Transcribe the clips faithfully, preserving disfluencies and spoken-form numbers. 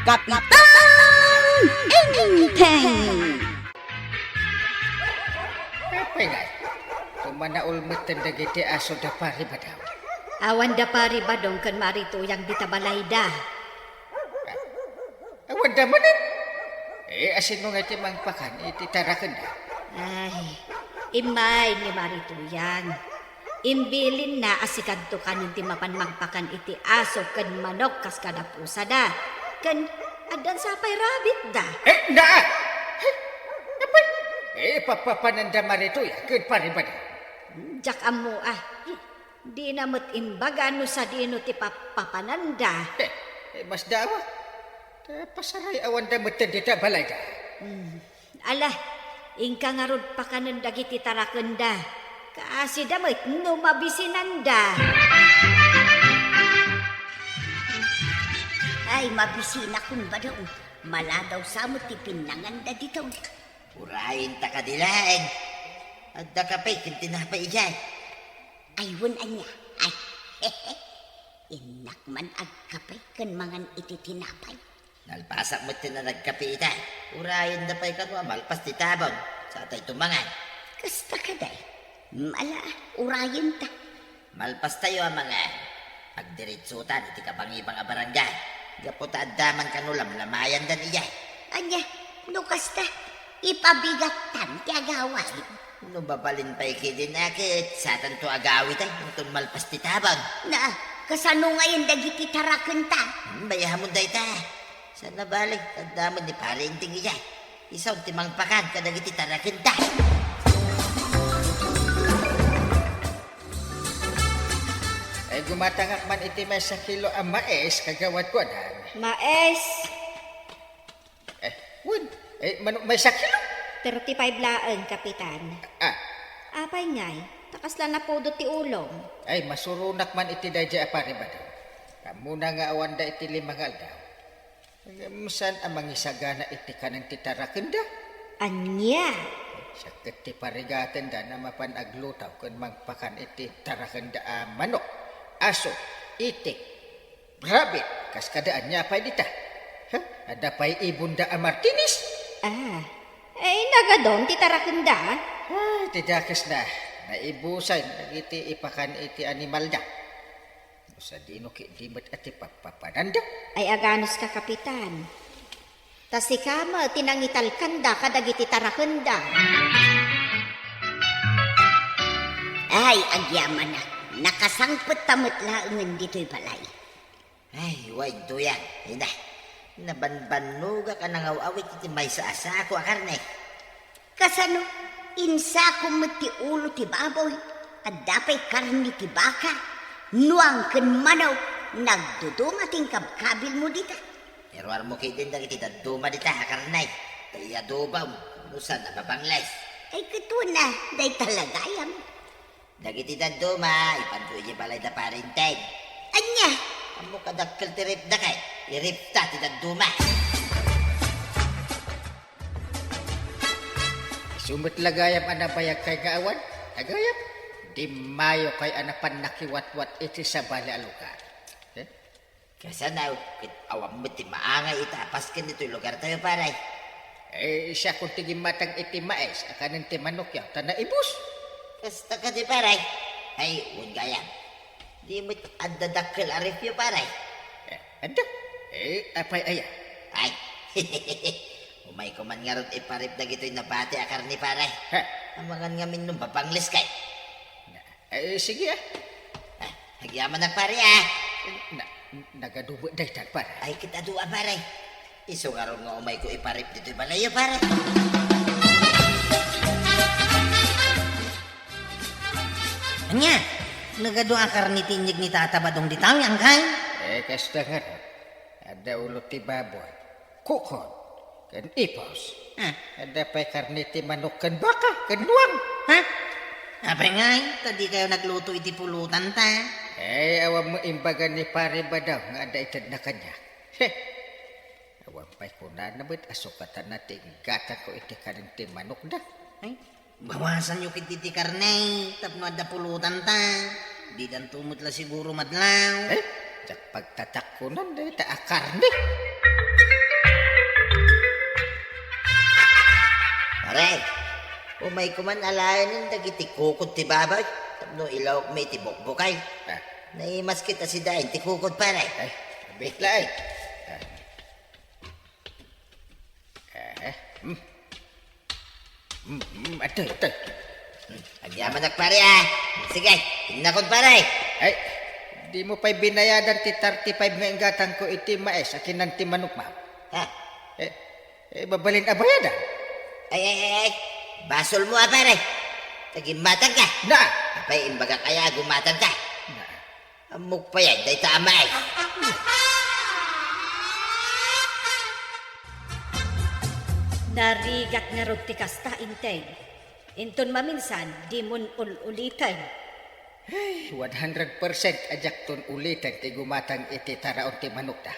Kapitan Enteng! Apay ngay, tumanaol metten dagiti aso da Pari Badaw. Awan da Pari Badong ken Mari Tuyang dita balayda. Awan da manen? Eh, asino nga ti mangpakan iti tarakenda? Ay, immay ni Mari Tuyang. Imbilinna a sikadto kanen ti mapan mangpakan iti aso ken manok kas kadapusada. Ken addan sa pay rabbit da. Eh, naa! Eh, apay? Eh, papapananda Mari Tuyang ken Pari Badaw. Diak ammo a. Dina met imbaga no sadino ti papapananda. Eh, eh, masdawa. Ta pasaray-awanda met dita balayda. Hmm. Ala, inka ngarud pakanen dagiti tarakenda. Kaasida met no mabisinanda. Ay, mabisinakon, Badong. Maladaw sa met ti pinnanganda ditoy. Urayenta kadi laeng. Adda kape ken tinapay idiay. Ay, wen ania? Ay, innak man agkape ken mangan iti tinapay. Nalpasak met ti nanagkape ita. Urayenda pay kano a malpas ti tabon. Satayto mangan. Kasta kadi? Ala, urayenta. Malpastayo a mangan. Agdiritsutan iti kabangibang a barangay. Gapu ta adda man kano lamlamayandan idiay. Ania, no kasta, ipabigattan ti agawid. No mabalin pay ketdin a ket satanto agawid ay inton malpas ti tabon. Na, kasano ngayen dagiti tarakenta? Hmm, bayahamon dayta. Saan nabali, adda met ni Pari Enteng idiay. Isu ti mangpakan kadagiti tarakenta. Ay, gumatangak man iti maysa kilo a mais, kagawad ko, adan. Mais? Eh, wen, eh, mano, maysa kilo? Thirty-five laeng, Kapitan. Ah. Apay ngay, ta kasla napudot ti ulom. Ay, masuronak man iti daydiay a Pari Badaw. Ammona nga awanda iti lima nga aldaw. Ngem saan a mangisagana iti kanen ti tarakenda? Ania? Siak ket ti parigatenda a mapan aglutaw ken mangpakan iti tarakenda a manok, aso, itik, rabbit, kas kada ania pay dita. Ha? Adda pay ibonda a Martinez? Ah, ay, nagadun ti tarakenda? Ay, ti dakesna, naibusay dagiti ipakan iti animalda. No sadino ketdi met a ti papapananda? Ay, aganuska, Kapitan. Ta sika met ti nangitalkanda kadagiti tarakenda. Ay, agyamanak, nakasangpet ta met laengen ditoy balay. Ay, wen, Tuyang, ina, nabanbannogak a nangaw-awit iti maysa a sako a karne. Kasano? Insakom met ti ulo ti baboy. Adda pay karne ti baka. Nuang ken manok, nagduduma ti inkabkabilmo dita. Iruarmo ketdin dagiti dadduma dita a karne. Ta iadobam, no saan a mabangles. Ay, ket wen a, dayta la gayam. Dagiti dadduma, ipanko idiay balay da Pari Enteng. Ania? Ammok a dakkel ti ref da kay, i-ref ta ti dadduma. Isu met la gayam a nabayag kay nga awan, a gayam, di mayo kay a napan nakiwatwat iti sabali a lugar. Eh? Kasano, ket awan met ti maangay ita a pasken ditoy lugartayo, pare? Eh, siakon ti gimmatang iti mais a kanen ti manokyo, ta naibus. Kasta kadi, pare? Ay, wen gayam. Di met adda dakkel a refyo, pare? Eh, adda. Eh, apay aya? Ay. Umayko man ngarud iparip dagitoy nabati a karne, pare. Ha? Amangan ngamin no mabangles kay. Na, eh, sige, ah. Ah, agyamanak, pare, ah. Na, nagadu met daytan, pare. Ay, ket adu a, pare. Isu ngarud nga umayko iparip ditoy balayyo, pare. Ania? Nagadu a karne ti inyeg ni Tata Badong dita, angkay? Eh, kasta ngarud. Adda ulo ti baboy, kukon, ken ipos. Ah. Adda pay karne ti manok ken baka ken nuang. Ha? Apay ngay, ta dikayo nagluto iti pulotanta? Eh, awan met imbaga ni Pare Badaw nga adda itedna kaniak. He. Awan pay kunana met a sukatanna ti inggatanko iti kanen ti manokda. Ay, bawasanyo ketdi ti karne tapno adda pulotanta. Didanto met la siguro madlaw. Eh, diak pagtatakkonan dayta a karne. Pare, umay ko man alaen dagiti kukod ti baboy tapno ilawokmi iti bukbukay. Ah. Naimas kita sidain ti kukod, pare. Ay, abit la, ay. Ah. Eh, hmm. Hmm, hmm, atoy, atoy. Agyamanak, pare, ah. Sige, innakon, pare. Ay, dimo pay binayadan ti thirty-five nga inggatangko iti mais a kinan ti manokmo? Ha? Eh, eh, mabalin a bayadan. Ay, ay, ay, ay. Basolmo, ah, pare. Tagimmatangka. Na! Apay, imbagak aya a gummatangka? Na. Ammok pay ay dayta a mais. Narigat ngarud ti kasta, Enteng. Inton maminsan, dimon ul-uliten. Ay, one hundred percent a diakton uliten ti gumatang iti taraon ti manokda.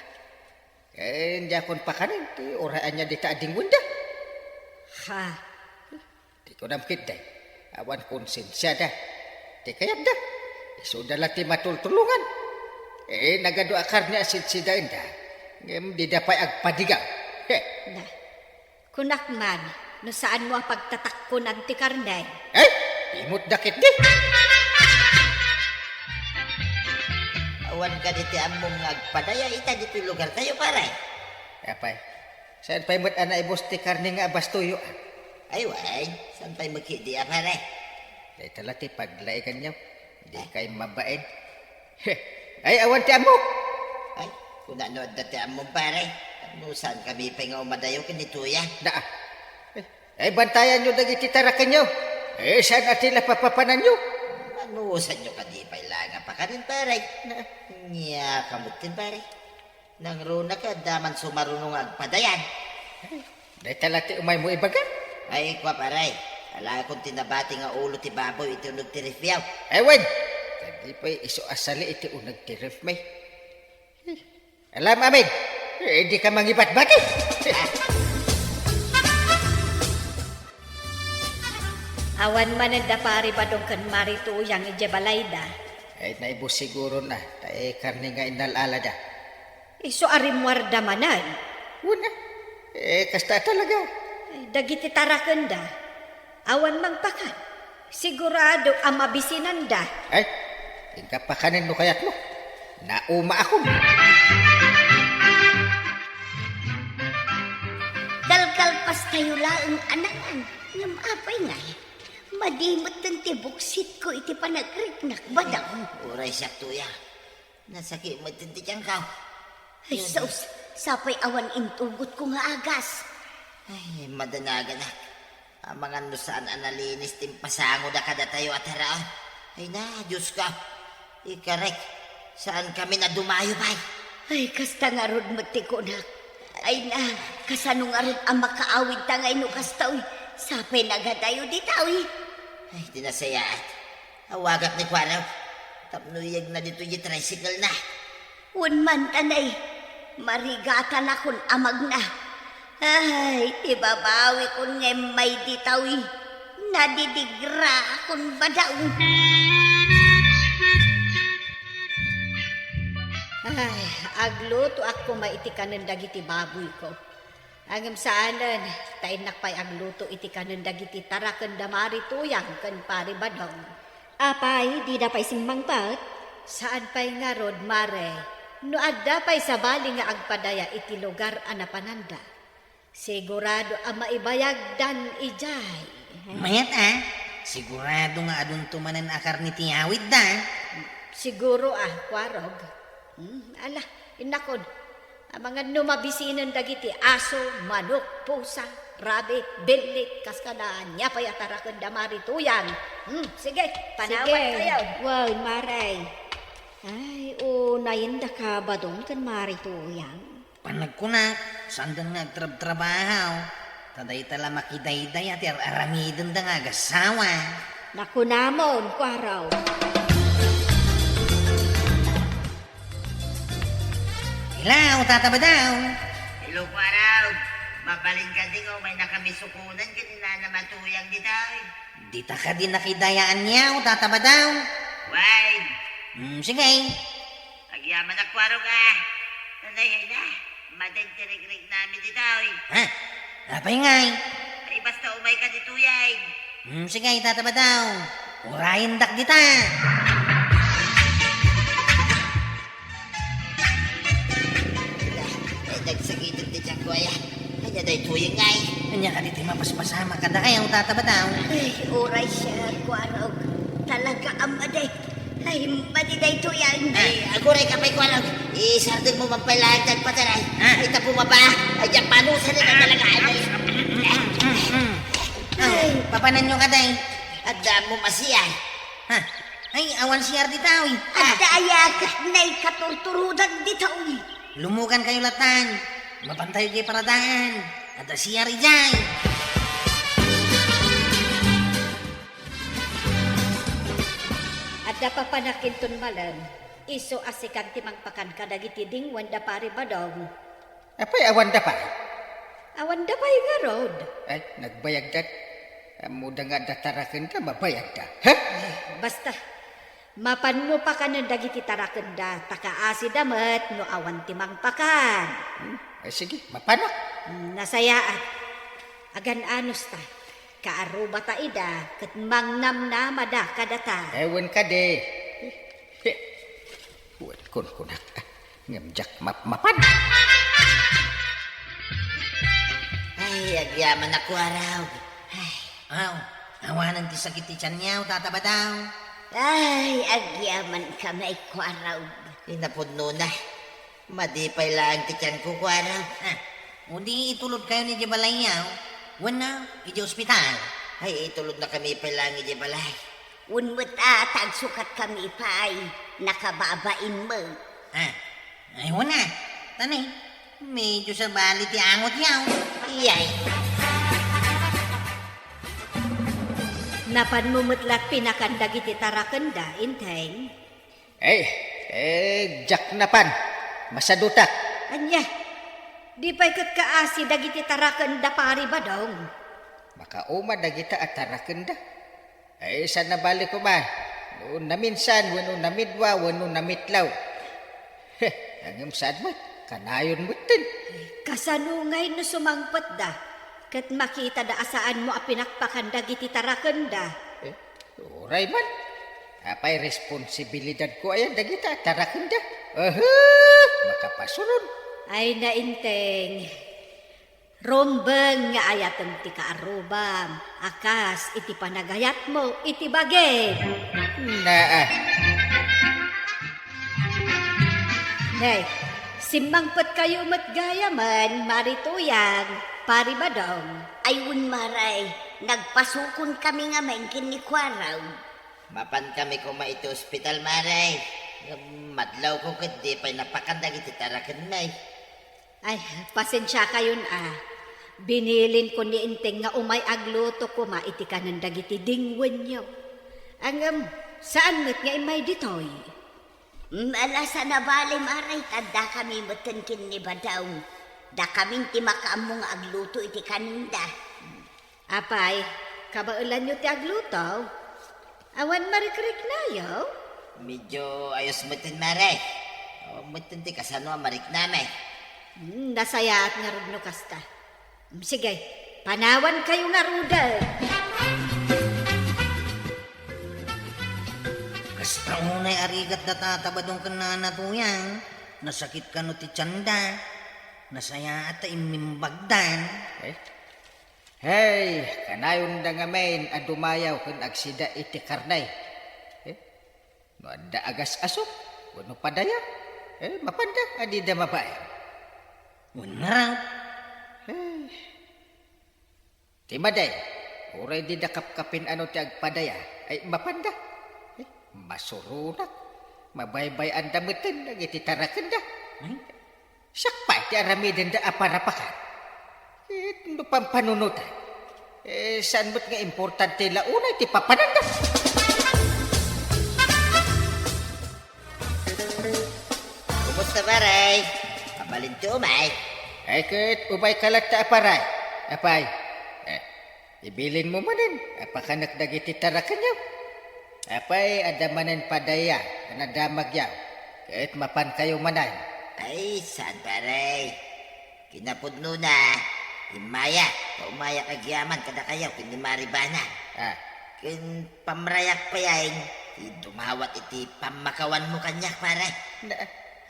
Ken diakon pakanen ti uray ania dita a dingwenda. Ha? Ti kunam ketdi, awan konsensiada. Ti kayatda, isuda la ti matultulongan. Eh, nagadu a karne a sidsidaenda. Ngem dida pay agpadigaw. He. Na, kunak man, no saanmo a pagtatakkonan ti karne. Eh, imutda ketdi. Awan kadi ti ammom nga agpadaya ita ditoy lugartayo, pare? Apay, saan pay met a naibus ti karne nga abastoyo, ah? Ay, wen, saan pay met ketdi, a, pare? Dayta la ti paglainganyo. Di kay mabain. Ay, awan ti ammok. Ay, kuna no adda ti ammom, pare. No saankami pay nga umadayo ken ni Tuya. Da. Ay, bantayanyo dagiti tarakenyo. Eh, saan a ti la papapananyo? Manusanyo kadi pay la nga pakanen, pare. Na. Nia, kamutin, pare. Nangruna ka, adda man sumaruno nga agpadayan. Dayta la ti umaymo ibaga? Ay, kua, pare. Alaekon ti nabati nga ulo ti baboy iti uneg ti refyaw. Ay, wen! Kadi pay isu a sali iti uneg ti refmi. Alam amin! Eh, di ka mangibatbati! Awan manen da Pari Badong ken Mari Tuyang idiay balayda. Ay, naibus siguro na, ta, eh, karne nga inal-alada. Isu a rimmuarda manen. Wen a. Eh, kasta talaga. Ay, dagiti tarakenda, awan mangpakan. Sigurado a mabisinanda. Ay, inka pakanen no kayatmo. Naumaakon. Kalkalpastayo laeng a nangan. Ngem apay ngay, madi metten ti buksitko iti panagriknak, Badong. Uray siak, Tuya. Nasakit met ti tiangko. Ay, sus, sapay awan intugotko nga agas. Ay, madanaganak. Amangan no saan a nalinis ti impasangoda kadatayo a taraon. Ay na, Diosko. Ikarek, saankami a dumayo pay. Ay, kasta ngarud met ti kunak. Ay na, kasano ngarud a makaawidta ngay no kasta, uy? Sapay nagadayo dita, uy. Ay, ti nasayaat. Awagak ni Kuarog tapno iyegna ditoy ti tricycle na. Wen man, tanay, marigatanakon a magna. Ay, ti babawikon nga immay dita, uy. Nadidigraakon, Badong. Ay, aglutoak koma iti kanen dagiti baboyko. Ngem saanen, ta innak pay agluto iti kanen dagiti tarakenda Mari Tuyang ken Pari Badong. Apay, dida pay simmangpet? Saan pay ngarud, Mare, no adda pay sabali nga agpadaya iti lugar a napananda. Sigurado a maibayagdan idiay. Mayat a, sigurado nga adunto manen a karne ti awidda. Siguro a, Kuarog. Hmm, ala, innakon. Amangan no mabisinen dagiti aso, manok, pusa, rabi, billit, kas kada ania pay a tarakenda Mari Tuyang. Hmm, sige, panawat kayo. Wen, Mare. Ay, o, nayendaka Badong ken Mari Tuyang. Panagkunak, saanda nga agtrabtrabaho. Ta dayta la makidaydaya ti ar-aramidenda nga agassawa. Nakunamon, Kuarog. Hello, Tata Badong. Hello, Kuarog. Mabalin kadi nga umaynakami sukonan ken ni Nana Mari Tuyang ditoy? Dita kadi nakidayaanyo, Tata Badong? Wen. Hmm, sige. Agyamanak, Kuarog, a. Nanay, ay na. Maden ti rikriknami ditoy. Ha? Apay ngay? Ay, Basta umayka ditoyen. Hmm, sige, Tata Badaw. Urayendak dita. Ala, ay, nagsakitan ti tianko, aya. Ania daytoyen, ay? Ania kadi ti mapaspasamak kadakayo, Tata Badaw? Ay, uray, Sir Kuarog. Talaga a madi. Ay, madi daytoyen. Ay, agurayka pay, Kuarog. Isardengmo man pay laeng ti agpataray. Ah. Ay, ta bumaba. Ay, diak panusanen talaga. Ay, ay, papananyo kadi? Adda ammo a C R. Ha? Ay, awan C R dita, uy. Adda aya ket naikaturturodan dita, uy. Lumugankayo latan. Mapantayo diay paradaan. Adda C R idiay. Adda papanak inton malem, isu a sikan ti mangpakan kadagiti dingwen da Pari Badong. Apay, awanda pay? Awanda pay ngarud. Ay, nagbayagda. Ammoda nga adda tarakenda, mabayagda. Ha? Basta, mapanmo pakanen dagiti tarakenda, ta kaasida met no awan ti mangpakan. Hmm? Ay, sige, mapanak. Hmm, nasayaat. Agan-anos ta. Kaarrubata ida, ket mangnamnamada kadata. Eh, wen kadi. He, wen kunkunak, ah, ngem diak mapmapan. Ay, agyaman a Kuarog. Ay. Aw, awanen ti sakit ti tianyo, Tata Badaw. Ay, agyaman kami, Kuarog. Inapudnona. Madi pay laeng ti tianko, Kuarog. Ah, o di itulodkayon idiay balayyo, wenno idiay ospital. Ay, itulodnakami pay laeng idiay balay. Wen met a ta agsukatkami pay, nakababain met. Ah, ay, wen a. Tani, medyo sabali ti angotyo. Iyay. Napanmo met la pinakan dagiti tarakenda, Enteng? Eh, eh, diak napan. Masadutak. Ania? Di pay ket kaasi dagiti tarakenda, Pari Badong? Makauma dagita a tarakenda. Eh, saan a bali koma no naminsan wenno namidwa wenno namitlaw. He, ngem saan met, kanayon metten. Kasano ngay no sumangpetda ket makitada a saanmo a pinakpakan dagiti tarakenda? Eh, Uray man. Apay responsibilidadko aya dagita a tarakenda? Aha! Makapasuron. Ay, nainteng. Rumbeng nga ayatem ti kaarrubam a kas iti panagayatmo iti bagim. Naa. Nay, simmangpetkayo met gayamen, Mari Tuyang, Pari Badong. Ay, wen, Mari, nagpasukonkami ngamin ken ni Kuarog. Mapankami koma iti ospital, Mari. Ngem madlawko ket di pay napakan dagiti tarakenmi. Ay, pasensiakayon a. Binilinko ni Enteng nga umay agluto koma iti kanen dagiti dingwenyo. Ngem, saan met nga immay ditoy? Mm, ala, saan a bali, Mari, ta dakami metten ken ni Badong. Dakamin ti makaammo nga agluto iti kanenda. Apay, kabaelanyo ti agluto? Awan marikriknayo? Medyo ayos metten, Mari. Awan metten ti kasano a mariknami. Hmm, nasayaat ngarud no kasta. Hmm, sige, panawankayo ngaruden. Kasta unay a rigat da Tata Badong ken Nana Tuyang. Nasakit kano ti tianda. Nasayaat ta immimbagdan. Eh? Hey, kanayonda ngamin a dumayaw ken agsida iti karne. Eh, no adda agas-asok wenno padaya, eh, mapanda a dida mabain. Wen ngarud. Eh, ti madi, uray dida kapkapin-ano ti agpadaya, ay mapanda. Eh, masuronak. Mabaybay-anda metten dagiti tarakenda. Hmm? Siak pay ti aramidenda a parapakan. Ket no pampanunotan, eh, saan met nga importante la unay ti papananda. Kumusta, Pare? Mabalinto umay? Ay, ket umayka latta a Pare. Apay, eh, Ibilinmo manen a pakanek dagiti tarakenyo. Apay, adda manen padaya a nadamagyo, ket mapankayo manen. Ay, saan, Pare. Kinapudnona, Immaya, ta umayak agyaman kadakayo ken ni Mari Bana. Ah. Ken pamrayak pay ay, ti dumawat iti pammakawanmo kaniak, pare. Na,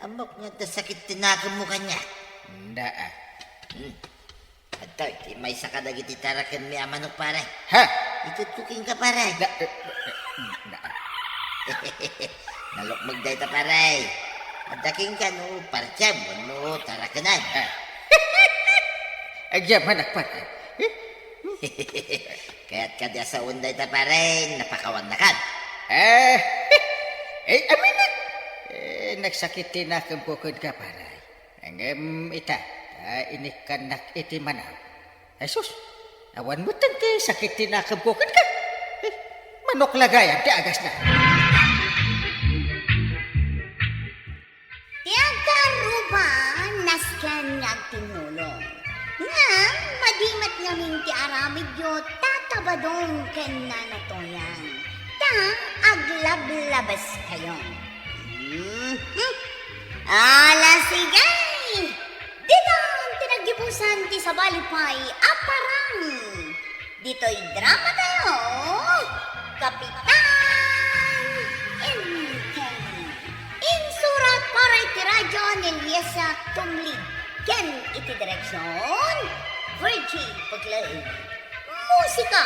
ammok nga adda sakit ti nakemmo kaniak. Na, ah. Hmm. Adtoy, ti maysa kadagiti tarakenmi a manok, pare. Ha? Itedko kenka, pare. Na, eh, eh, eh, na. Nalukmeg dayta, pare. Adda kenka no partiam wenno tarakenan. Ah. Agyamanak, pare. Kayat kadi a sawen dayta, pare, napakawannakan. Eh, eh, aminak. Eh, nagsakit ti nakemko kenka, pare. Ngem ita, ta inikkannak iti manaw. Ay sus, awan metten ti sakit ti nakemko kenka. Eh, manok la gayam ti agasna. Ti agkarruba, nasken nga agtinnulong. Ngem madi met ngamin ti aramidyo, Tata Badong ken Nana Toyang, ta aglablabeskayo. Mhm. Ala, sige! Ditan ti naggibusan ti sabali pay a parang. Ditoy drama tayo, Kapitan Enteng. Insurat para iti radyo ni Liesa Tumlid ken iti direksyon, Virgie Paglaig. Musika,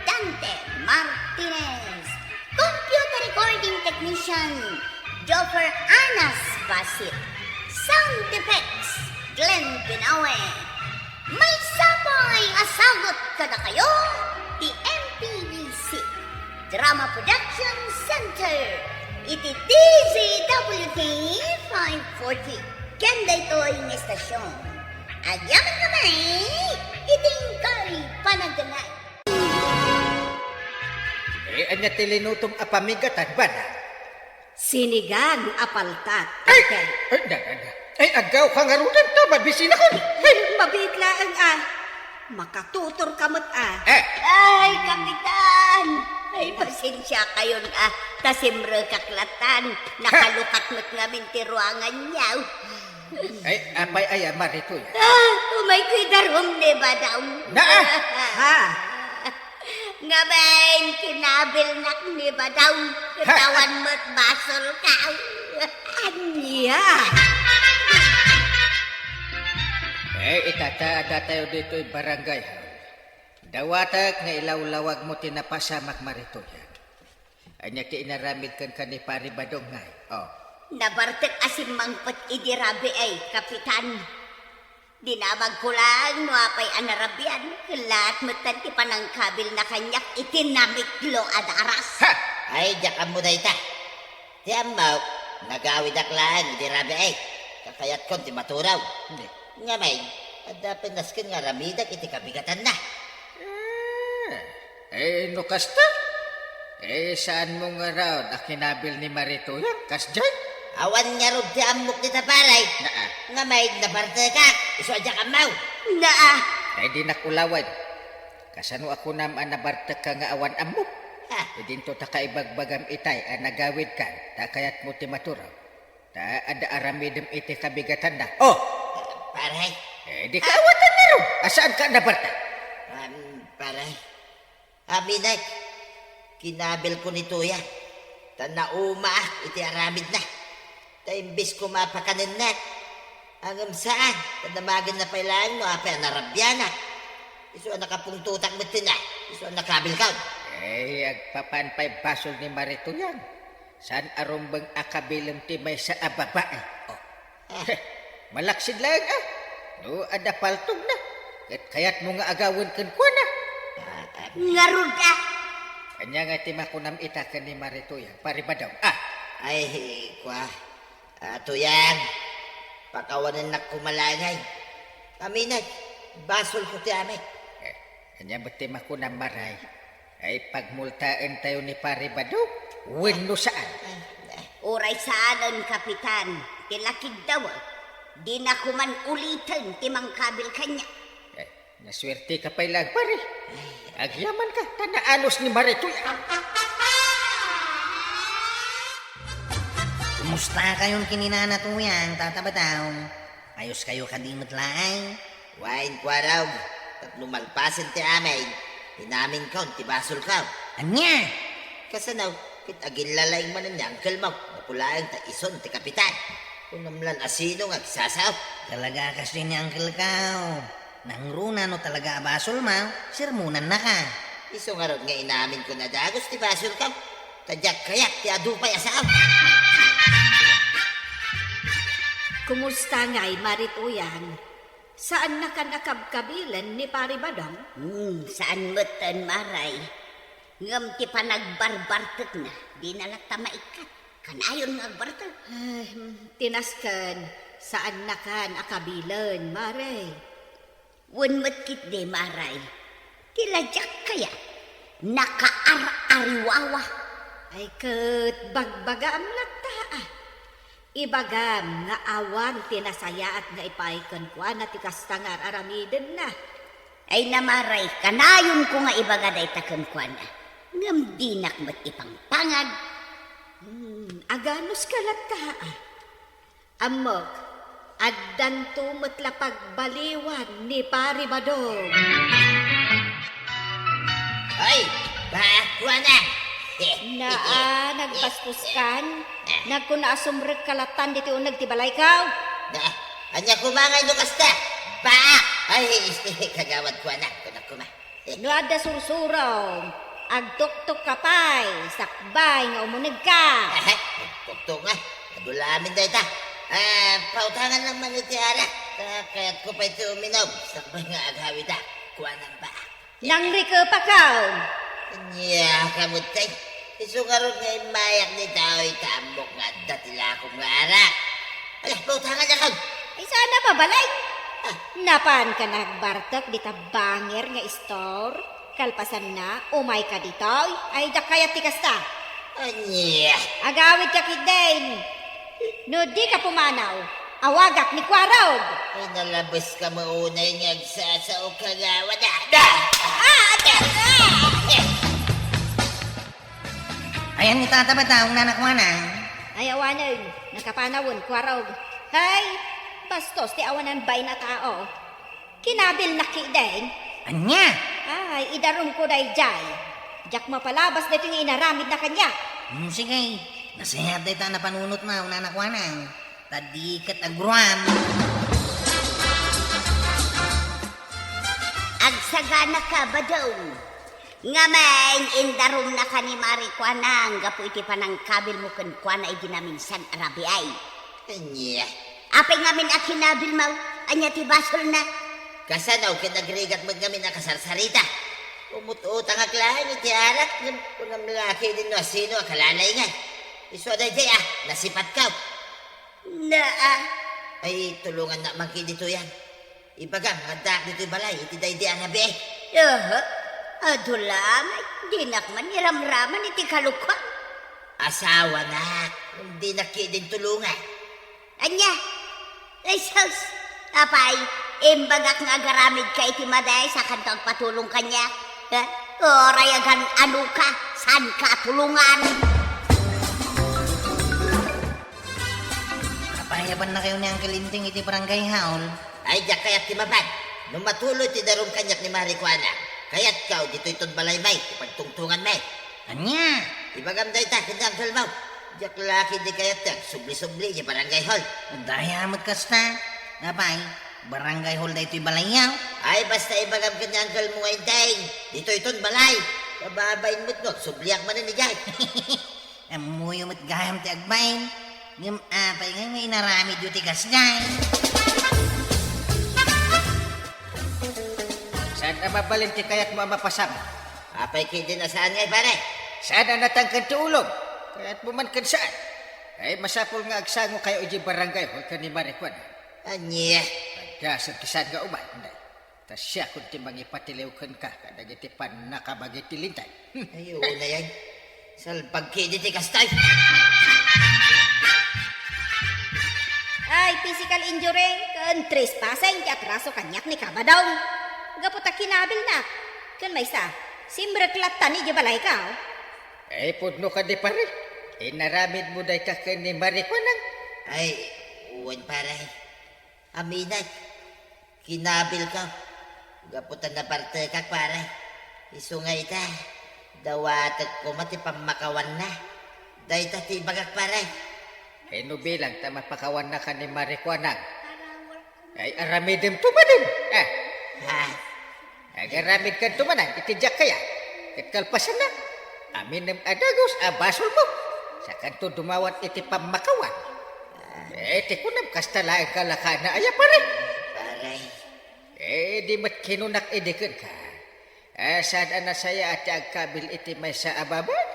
Dante Martinez. Computer recording technician, Joffer Anas Basit. Sound effects, Glenn Binawe. Maysa pay a sagut kadakayo ti M P B C Drama Production Center iti D Z W T five forty. Ken daytoy nga istasyon, agyaman kami iti inkay panagdengngeg. Eh, ania ti linutom a pamigatan, bana? Sinigang a paltat. Ay, ay, na, na, na. Ay, agawka ngaruden ta, mabisinakon. Ay. Mabiit laeng, a. Makatutorka met, a. Eh. Ay, Kapitan! Ay, pasensiakayon, a. Ta simrekak latan. Nakalukat met ngamin ti ruanganyo. Ay, apay aya, Maritoy? Ah, umayko idarum ni Badong. Naa! Ha? Ngamin, kinabilnak ni Badong. Ha? Ket awan met basolka. Ania? Eh, ita ta, adda tayo ditoy barangay hall. Dawatek nga ilawlawagmo ti napasamak, Maritoy. Ania ti inaramid kenka ni Pari Badong ngay? Oh. Nabartek a simmangpet idi rabii, Kapitan. Dinamagko laeng no apay a narabian, ket laat metten ti panangkabilna kaniak iti namiklo a daras. Ha! Ay, diak ammo dayta. Ti ammok, nagawidak laeng idi rabii. Kakayatkon ti maturaw. Hindi. Ngamin, adda pay nasken nga aramidek iti kabigatanna. Ah. Eh, no kasta, eh, saanmo ngarud a kinabil ni Maritoyan, kasdiay? Awan ngarud ti ammok dita, pare. Naa. Ngamin, nabartekak, isu a diak ammo. Naa. Eh, dinak ulawen. Kasano a kunam a nabartekka nga awan ammok? Ha? Idinto ta kaibagbagam itay a nagawidkan, ta kayatmo ti maturaw. Ta adda aramidem iti kabigatanna. Oh! Pare? Eh, di ka awaten ngarud. A, saanka a nabartek? Am, pare. Aminek, kinabilko ni Toya. Ta naumaak iti aramidna. Ta imbes koma a pakanennak, ngem saan, ta damagenna pay laeng no apay a narabianak. Isu a nakapungtotak metten a, isu a nakabilkon. Eh, agpapan pay basol ni Maritoyan. Saan a rumbeng a kabilem ti maysa a babai. Oh. Ah. Heh, malaksid laeng a. No adda paltogna, ket kayatmo nga agawen kenkuana. Ah, ah. Ngarud a. Ania ngay ti makunam ita ken ni Maritoyan, Pari Badong? Ah. Ay, kua. Ah, Toyan, pakawanennak koma laeng ay. Aminek, basolko ti amek. Eh, ania met ti makunam, Maray? Ay, pagmultaentayo ni Pari Badong wenno saan? Uray saanen, Kapitan, ti lakigdaw, dinako man uliten ti mangkabil kaniak. Eh, nasuerteka pay laeng, pare. Agyamanka, ta naanos ni Maritoy. Kumustakayon ken ni Nana Toyang, Tata Badong? Ayoskayo kadi met laeng? Wen, Kuarog, tapno malpasen ti amin, inaminko ti basolko. Ania? Kasano, ket agilla laeng manen ni uncle-mo, gapu laeng ta isun ti kapitan. Kunam lan a sino nga agsasao. Talaga kas ni uncle-ko. Nangruna no talaga a basolmo, sermonannaka. Isu ngarud nga inaminko a dagus ti basolko. Ta diak kayat ti adu pay a sao. Kumusta ngay, Mari Tuyang? Saannakan a kabkabilen ni Pari Badong? Hmm, saan metten, Mari. Ngem ti panagbarbartekna, dina latta maikkat. Kanayon nga agbartek. Ay, hmm, ti nasken, saannakan a kabilen, Mari. Wen met ketdi, Mari. Ti la diak kayat, nakaar-ariwawa. Ay ket bagbagaam latta, a. Ibagam nga awan ti nasayaat nga ipaay kenkuana ti kasta nga ar-aramidenna. Ay, Mari, kanayonko nga ibaga dayta kenkuana, ngem dinak met ipangpangag. Hmm, aganuska latta, a. Ammok, addanto met la pagbaliwan ni Pari Badong. Ay, ba, kuana. Naa, nagbasbaskan. Nagkuna a sumrekka latta ditoy uneg ti balayko. Na, ania koma ngay no kasta? Ba! Ay, este, kagawad, kuana. Kunak koma. No adda sursurom, agtuktok ka pay, sakbay nga umunegka. Aha, tuktok nga. Adu la amin dayta. Ah, pautangan lang man iti arak. Ta kayatko pay ti uminom. Sakbay nga agawida. Kuanam ba? Nangrikepakon. Ania ka met tay? Isu ngarud nga immayak ditoy, ta ammok nga adda ti lakom nga arak. Ala, pautangan nakon. Ay, saan a mabalin? Ah. Napanka nagbartek dita banger nga istor? Kalpasanna, umayka ditoy? Ay, diak kayat ti kasta. Ania? Agawidka ketdin. No dika pumanaw, awagak ni Kuarog. Ay, nalabeska met unay nga agsasao, kagawad. Ah! Ah, ate! Ah! Ayan ni Tata Batang, nanakuana. Ay, awanen, nakapanawen, Kuarog. Hay, bastos ti awanan bain a tao. Kinabilnak ketdin. Ania? Ay, idarumko daydiay. Diak mapalabas daytoy nga inaramidna kaniak. Hmm, sige. Nasayaat dayta a napanunotmo, nanakuana. Ta di ket agruam. Agsaganaka, Badong. Ngamin, indarumnaka ni Mari Kuana gapu iti panangkabilmo kenkuana idi naminsan a rabii. Ania? Apay ngamin a kinabilmo? Ania ti basolna? Kasano ket agrigat met ngamin a kasarsarita? Umut-utangak laeng iti arak, ngem kunam la ketdin no asino a kalalaingay. Isu a daydiay a, nasipatko. Naa. Ay, tulongannak man ketdi, Tuyang. Ibagam nga addaak ditoy balay iti daydi a rabii. Aha. Adu la, dinak man iramraman iti kalokuam. Asawanak, dinak ketdin tulongan. Ania? Ay, sus! Apay, imbagak nga agaramidka iti madaysa, sakanto agpatulong kaniak. Ha? Uray agan-anoka, saanka a tulongan. Apay, apannakayo ni Uncle Inting iti barangay hall? Ay, diak kayat ti mapan. No matuloy ti darum kaniak ni Mari Kuana, kayatko ditoyton balaymi ti pagtungtonganmi. Ania? Ibagam dayta ken ni uncle-mo. Diak la ketdi kayat ti agsubli-subli iti barangay hall. Daya met kasta. Apay, barangay hall daytoy balayyo? Ay, basta ibagam ken ni uncle-mo nga Inting, ditoyton balay. Mababain met no agsubliak manen idiay. Ammoyo met gayam ti agbain. Ngem apay ngay nga inaramidyo ti kasdiay? Saan a mabalin ti kayatmo a mapasam? Apay ketdin a saan ngay, pare? Saan a natangken ti ulom? Kayatmo man ken saan. Ay, masapul nga agsangokayo idiay barangay hall ken ni Mari Kuana. Ania? Agdasem ti saan nga umay, inday. Ta siakon ti mangipatiliw kenka kadagiti pannakabagi ti Lintay. Ay, unay ay. Salbag ketdi ti kasta. Ay, physical injury ken trespassing ti atraso kaniak ni Kabadong. Gapu ta kinabilnak. Ken maysa, simrek latta idiay balayko. Ay, pudno kadi, pare. Inaramidmo dayta ken ni Mari Kuana? Ay, wen, pare. Aminak. Kinabilko. Gapu ta nabartekak, pare. Isu nga ita, dawatek koma ti pammakawanna. Dayta ti ibagak, pare. Ay, no bilang ta mapakawanna ka ni Mari Kuanang. Ay, aramidem to manen. Ah. Ha? Agaramid ka to manen, iti diak kaya. Ket kalpasanna, aminem a dagus a basolmo. Sakanto dumawat iti pammakawan. Eh, ti kunam, kasta laeng kalakana aya, pare. Pare. Eh, di met kinunak idi kenka. Eh, saan a nasayaat ti agkabil iti maysa a babai?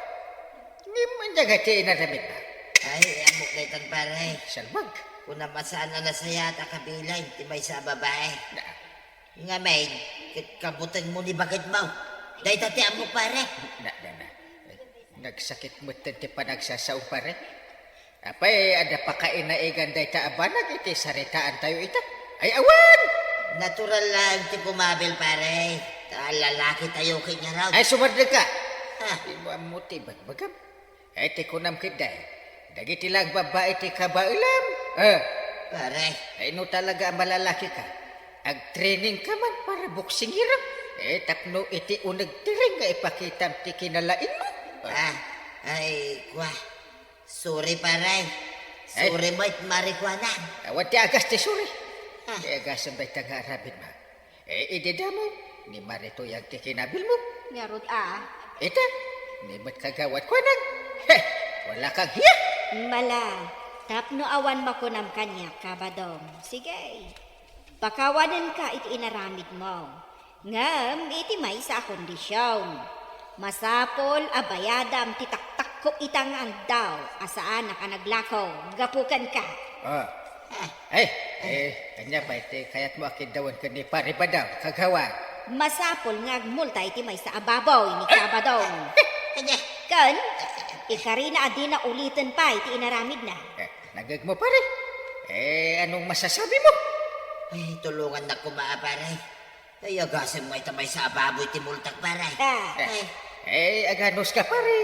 Ngem ania nga ti inaramidna? Ay, ammok daytan, pare. Salbag. Kunam a saan a nasayaat a kabilen ti maysa a babai. Na. Ngamin, ket kabutengmo ni bagetmo. Dayta ti ammok, pare. Na, na, na. Nagsakit metten ti panagsasao, pare. Apay, adda pakainaigan dayta a banag iti saritaantayo ita? Ay, awan! Natural laeng ti kumabil, pare. Ta lalakitayo ket ngarud. Ay, sumardengka! Ah. Dimo ammo ti ibagbagam. Ay, ti kunam ketdi, dagiti la agbabbai ti kabaelam. Eh. Pare. Ay, no talaga a malalaki ka, agtraining ka man para boksingero. Eh, tapno iti uneg ti ring nga ipakitam ti kinalaingmo. Ah, ay, kua. Sorry, pare. Ay. Sorry met, Mari Kuanang. Awan ti agas ti sorry. Ah. Ti agasem dayta nga aramidmo. Eh, idi damo, ni Mari Tuyang ti kinabilmo. Ngarud a. Ita, ni met Kagawad Kuanang. He, wala kang hiya. Mala, tapno awan makunam kaniak, Kabadong. Sige. Pakawanenka iti inaramidmo. Ngem iti maysa a kondision, masapul a bayadam ti taktakko ita nga aldaw a saanak a naglako gapu kenka. Ah. Ay, eh, ania pay ti kayatmo a kiddawen ken ni Pari Badong, kagawad? Masapul nga agmulta iti maysa a baboy ni Kabadong. Ania? Ken, ikarina a dina uliten pay ti inaramidna. Eh, nagegmo, pare? Eh, anong masasabimo? Ay, tulongannak koma, pare. Ay, agasem nga ita maysa a baboy ti multak, pare. Ah. Eh, eh, aganuska, pare.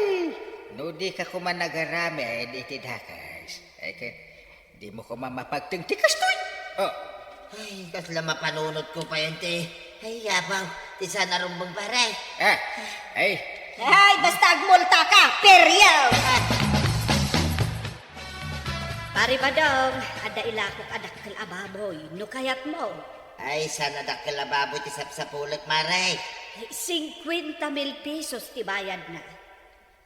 No di ka koma nagaramid iti dakas, eh, ket dimo koma mapagteng ti kastoy. Oh. Ay, kasla mapanunotko pay ti, ay, yabaw, ti saan a rumbeng, pare. Ah, ay. Ay, basta agmulta ka, peryaw! Pare Badong, adda ilakok a dakkel a baboy, no kayatmo. Ay, saan a dakkel a baboy ti sapsapulek, mare? Singkuenta mil pesos ti bayadna.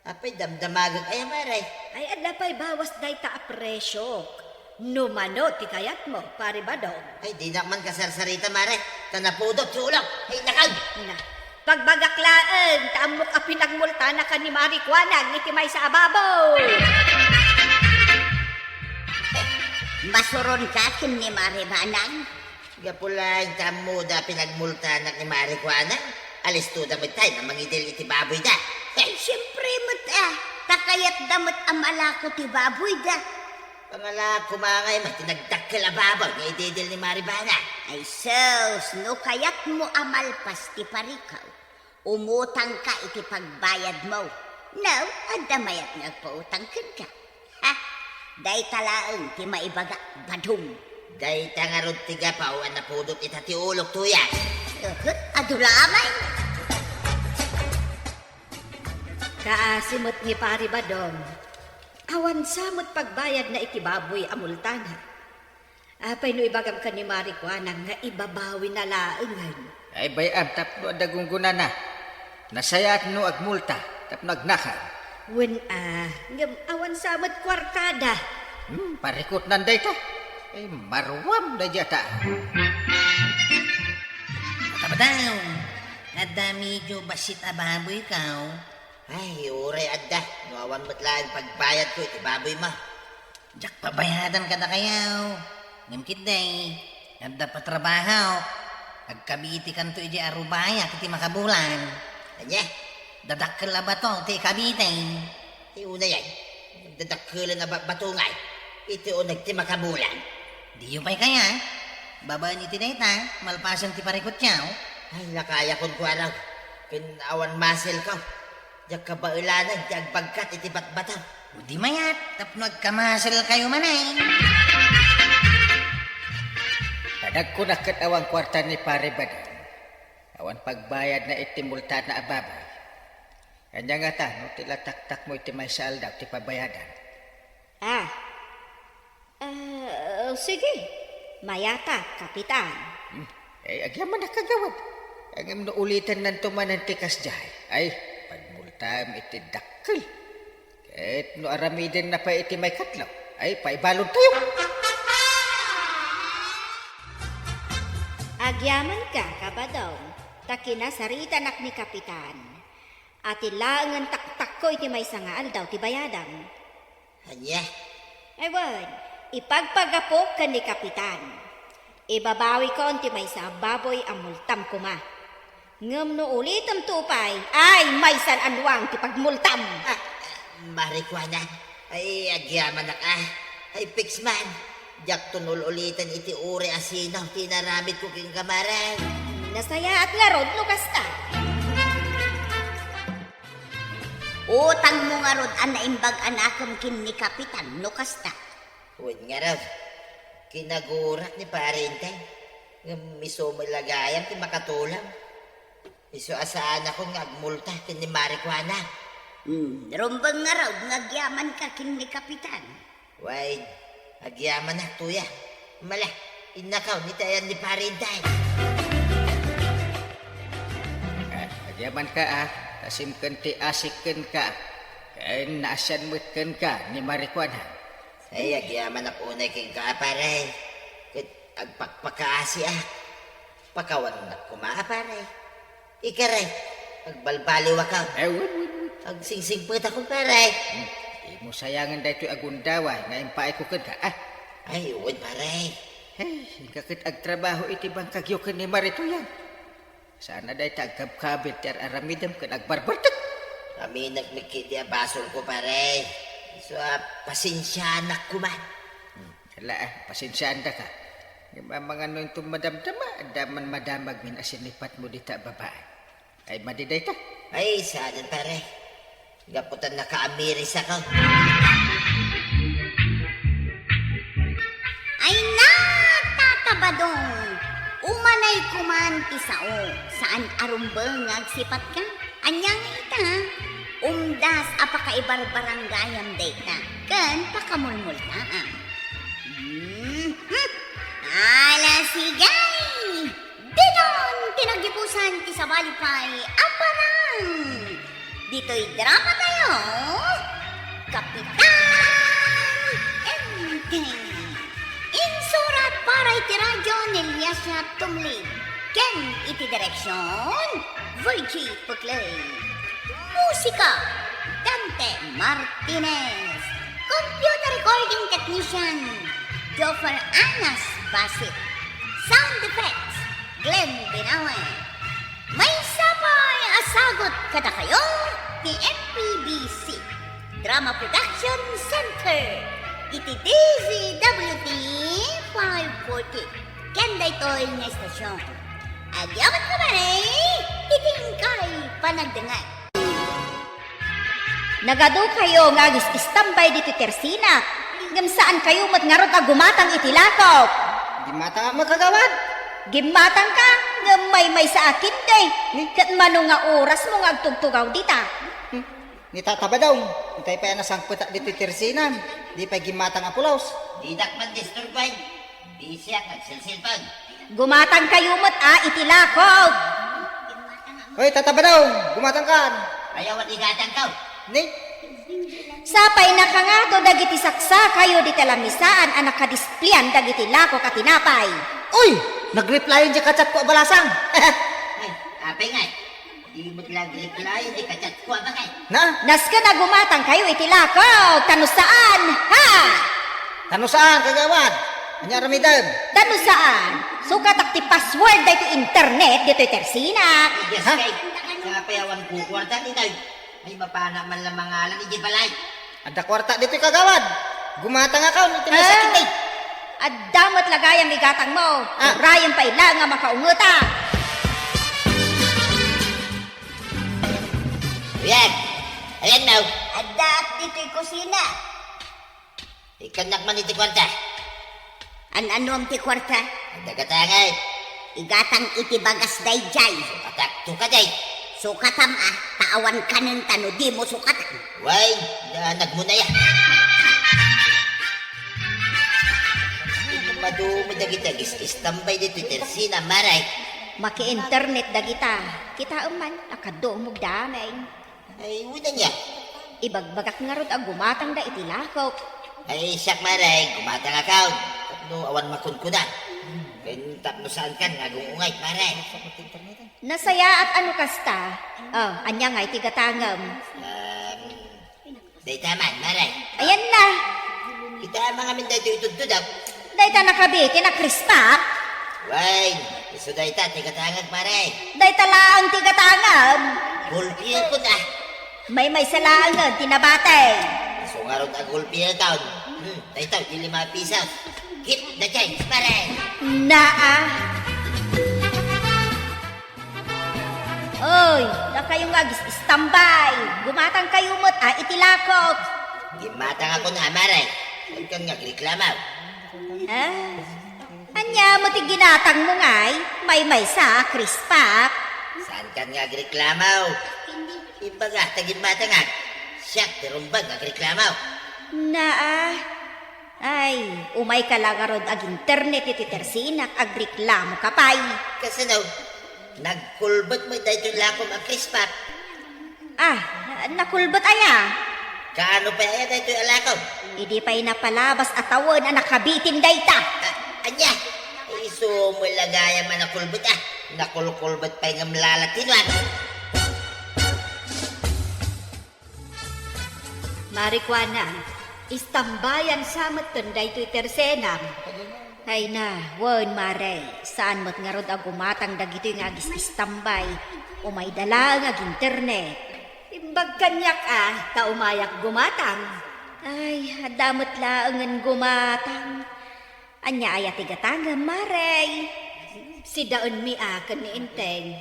Apay, damdamagek aya, mare? Ay, adda pay bawas dayta a presyo. No mano ti kayatmo, Pare Badong. Ay, dinak man kasarsarita, mare. Ta napudot ti ulok. Ay, nakag! Na, pagbagak laeng, ta ammok a pinagmultanaka ni Mari Kuanang iti maysa a baboy. Masuronka ken ni Mari Banang? Gapu laeng ta ammoda a pinagmultanak ni Mari Kuanang, alistoda met tay a mangidil iti baboyda. Ay, siempre met a, ta kayatda met a malako ti baboyda. Pangalako mangay met ti nagdakkel a baboy nga ididil ni Mari Banang. Ay sus, no kayatmo a malpas ti parikaw, umutangka iti pagbayadmo. No, adda mayat nga agpautang kenka. Ha? Dayta laeng ti maibagak, Badong. Dayta ngarud ti gapu a napudot ita ti ulok, Tuyang. Uhut, adu laeng. Kaasi met ni Pari Badong. Awan sa met pagbayadna iti baboy a multana. Apay no ibagam ken ni Mari Kuanang nga ibabawina laengen? Ay, bay-am tapno adda gunggonana. Nasayaat no agmulta tapno agnakag. Wen a, ngem awan sa met kuartada. Hmm, parikutnan dayta. Ay, maruam daydiay a tao. Tabadaw, adda medio bassit a baboykaw? Ay, uray adda, no awan met laeng pagbayadko iti baboymo. Diak pabayadan kadakayo. Ngem ketdi, adda patrabahok. Agkabitikanto idiay arubayak iti makabulan. Ania? Dadakkel a bato ti ikabiten. Ti unay ay, nagdadakkelen a ba-, bato ngay iti uneg ti makabulan. Diyo pay kaya? Babaen iti dayta, malpasen ti parikutyo. Ay, lakayakon, kuarok. Ken awan maselko. Diak kabaelanen ti agbagkat iti batbataw. O di mayat, tapno agkamaselkayo manen. Nagkuna ket awan kuarta ni Pare Badong. Awan pagbayadna iti multana a baboy. Ania ngata no ti la taktakmo iti maysa aldaw ti pabayadan? Ah. Ah, sige. Mayatak, Kapitan. Hmm. Eh, agyamanak, Kagawad. Ngem no ulitennanto manen ti kasdiay, ay, pagmultam iti dakkel. Ket no aramidenna pay iti maikatlo, ay, paibaludtayo. Agyamanka, Kabadong, ta kinasaritanak ni Kapitan. Ati laengen taktakko iti maysa nga aldaw ti bayadam. Ania? Ay wen, ipagpagapok ken ni Kapitan. Ibabawikon ti maysa a baboy a multam koma. Ngem no ulitemto pay, ay maysan a nuang ti pagmultam. Ah, marijuana. Ay, agyamanak a. Ay, fix man. Diakton ul-uliten iti uri a sino ti inaramidko kenka, Pare. Nasayaat ngarud no kasta. Utangmo ngarud a naimbag a nakem ken ni Kapitan no kasta. Wen ngarud, kinagurak ni Pare Enteng. Ngem isu met la gayam ti makatulong. Isu a saanakon nga agmulta ken ni marijuana. Hmm, rumbeng ngarud nga agyamanka ken ni Kapitan. Wen, agyamanak, Tuya. Mala, innakaw iti ayan ni Pare Enteng. Ah, agyamanka, ah. Kasim ken ti asik kenka. Ken naasian met kenka ni marijuana. Ay, agyamanak unay kenka, Pare. Ket agpakpakaasiak. Pakawannak koma, Pare. Ikaray, agbalbaliwakon. Eh, wen, wen, wen. Agsingsingpetakon, Pare. Hmm. Dimo sayangen daytoy a gundaway nga impaayko kenka, ah. Ay, wen, Pare. Hey, inka ket agtrabaho iti bangkagyo ken ni Maritoyan. Saan a dayta agkabkabit ti ar-aramidem ken agbarbartek. Aminek met ketdi a basolko, Pare. Isu a pasensianak koma. Hmm, ala, ah, pasensiaandaka. Ngem amangan no inton madamdama, adda man madamagmin a sinipatmo dita a babai. Ay, madi dayta. Ay, saanen, Pare. Gapu ta nakaamirisakon. Ay, natatabadong! Umanay koman ti sao. Saan a rumbeng nga agsipatka? Ania nga ita? Umdas a pakaibarbarangayam dayta. Ken pakamulmultaam. Hmm, hmm. Ala, sige! Diton ti naggibusan ti sabali pay a parang. Ditoy drama tayo, Kapitan Enteng. Insurat para iti radyo ni Liasia Tumlib ken iti direksyon, Virgie Puclay. Musika, Dante Martinez. Computer recording technician, Joffer Anas Basit. Sound effects, Glenn Binawe. Maysa pay a sagut kadakayo ti M P B C Drama Production Center iti D Z W T five forty. Ken daytoy nga istasyon. Agyamanka, Pare, iti inkay panagdengngeg. Nagadukayo nga agis-istambay ditoy tersinak, ngem saankayo met ngarud a gumatang iti lakop. Gimmatangak met, Kagawad. Gimmatangka, ngem maymaysa a kindi. Ni? Ket mano nga orasmo nga agtugtugaw dita? Hmm. Ni Tata Badong, intay pay a nasangpetak ditoy tersinan. Di pay gimmatang a pulos. Didak man disturboen. Bisiak agselselpon. Gumatangkayo met a iti lakop. Hoy, Tata Badong, gumatangkan. Ayaw a igatangkaw. Ni? Sapay nakangato dagiti saksakayo dita lamisaan a nakadisplian dagiti lakok a tinapay. Uy! Nag-replyan diay ka-chat ko a balasang. Ay, apay ngay. Di met la agreply ti ka-chat ko, apay ngay. Na? Nasken a gumatangkayo iti lakok, ta no saan, ha? Ta no saan, Kagawad? Ania aramidem? Ta no saan, sukatak ti password daytoy internet ditoy tersinak. Yes, ha? Kay, sapay awan kukuarta, itay. Ay, mapana man lang mangalan, idiay balay. Adda kuarta ditoy, Kagawad. Gumatangakon iti maysa a kindi. Adda met la gayam igatangmo. Ah. Uray pay la nga makaungetak. Ayan. Ayan, now. Addaak ditoy kusina. Ikkannak man iti kuarta. An-anuam ti kuarta? Dagatangay. Igatang iti bagas daydiay. Sukatak, sukatak. Sukatam a, ta awan kanen ta no dimo sukatan. Way, naanagmo na ya. Madumi dagiti agis-istambay ditoy tersina, Mare. Maki-internet dagita. Kitaem man, nakadumog damay. Ay, uda niya. Ibagbagak ngarud a gumatangda iti lakok. Ay, siak, Mare, gumatangak. Tapno awan makunkuna. Ken tapno saankan nga agung-ungay, Mare. Nasayaat a no kasta. Oh, ania ngay ti gatangem? Um, dayta man, Mare. Ayan na. Kita mangamin daytoy itudtudok. Dayta nakabit, ti nakrispak. Way, isu dayta ti gatangek, Mare. Dayta laeng ti gatangem. Gulpikon, ah. Maymaysa laengen ti nabati. Isu ngarud a gulpikon. Hmm, dayta ti lima pisos. Keep the change, Mare. Naa. Oy, dakayo nga agis-istambay. Gumatangkayo met a iti lakok. Gimmatangakon a, Mare. Saankan nga agreklamo? Ah? Ania met ti ginatangmo ngay? Maymaysa a krispak? Saankan nga agreklamo? Ibaga ta gimmatangak. Siak ti rumbeng nga agreklamo. Naa. Ay, umayka la ngarud ag-internet iti tersinak, agreklamoka pay. Kasano? Nagkulbet met daytoy lakom a krispak. Ah, nakulbet aya? Kaano pay aya daytoy a lakom? Idi pay napalabas a tawen a nakabitin dayta. Ah, ania? Isu met la gayam a nakulbet, ah. Nakulkulbet pay ngem la ti nuan. Mare Kuana, istambayan sa metten daytoy tersenam. Ay na, wen, Mare, saan met ngarud a gumatang dagitoy nga agis-istambay. Umayda laeng ag-internet. Imbag kaniak a, ta umayak gumatang. Ay, adda met laengen gumatang. Ania aya ti gatangem, Mare? Sidaenmi a ken ni Enteng.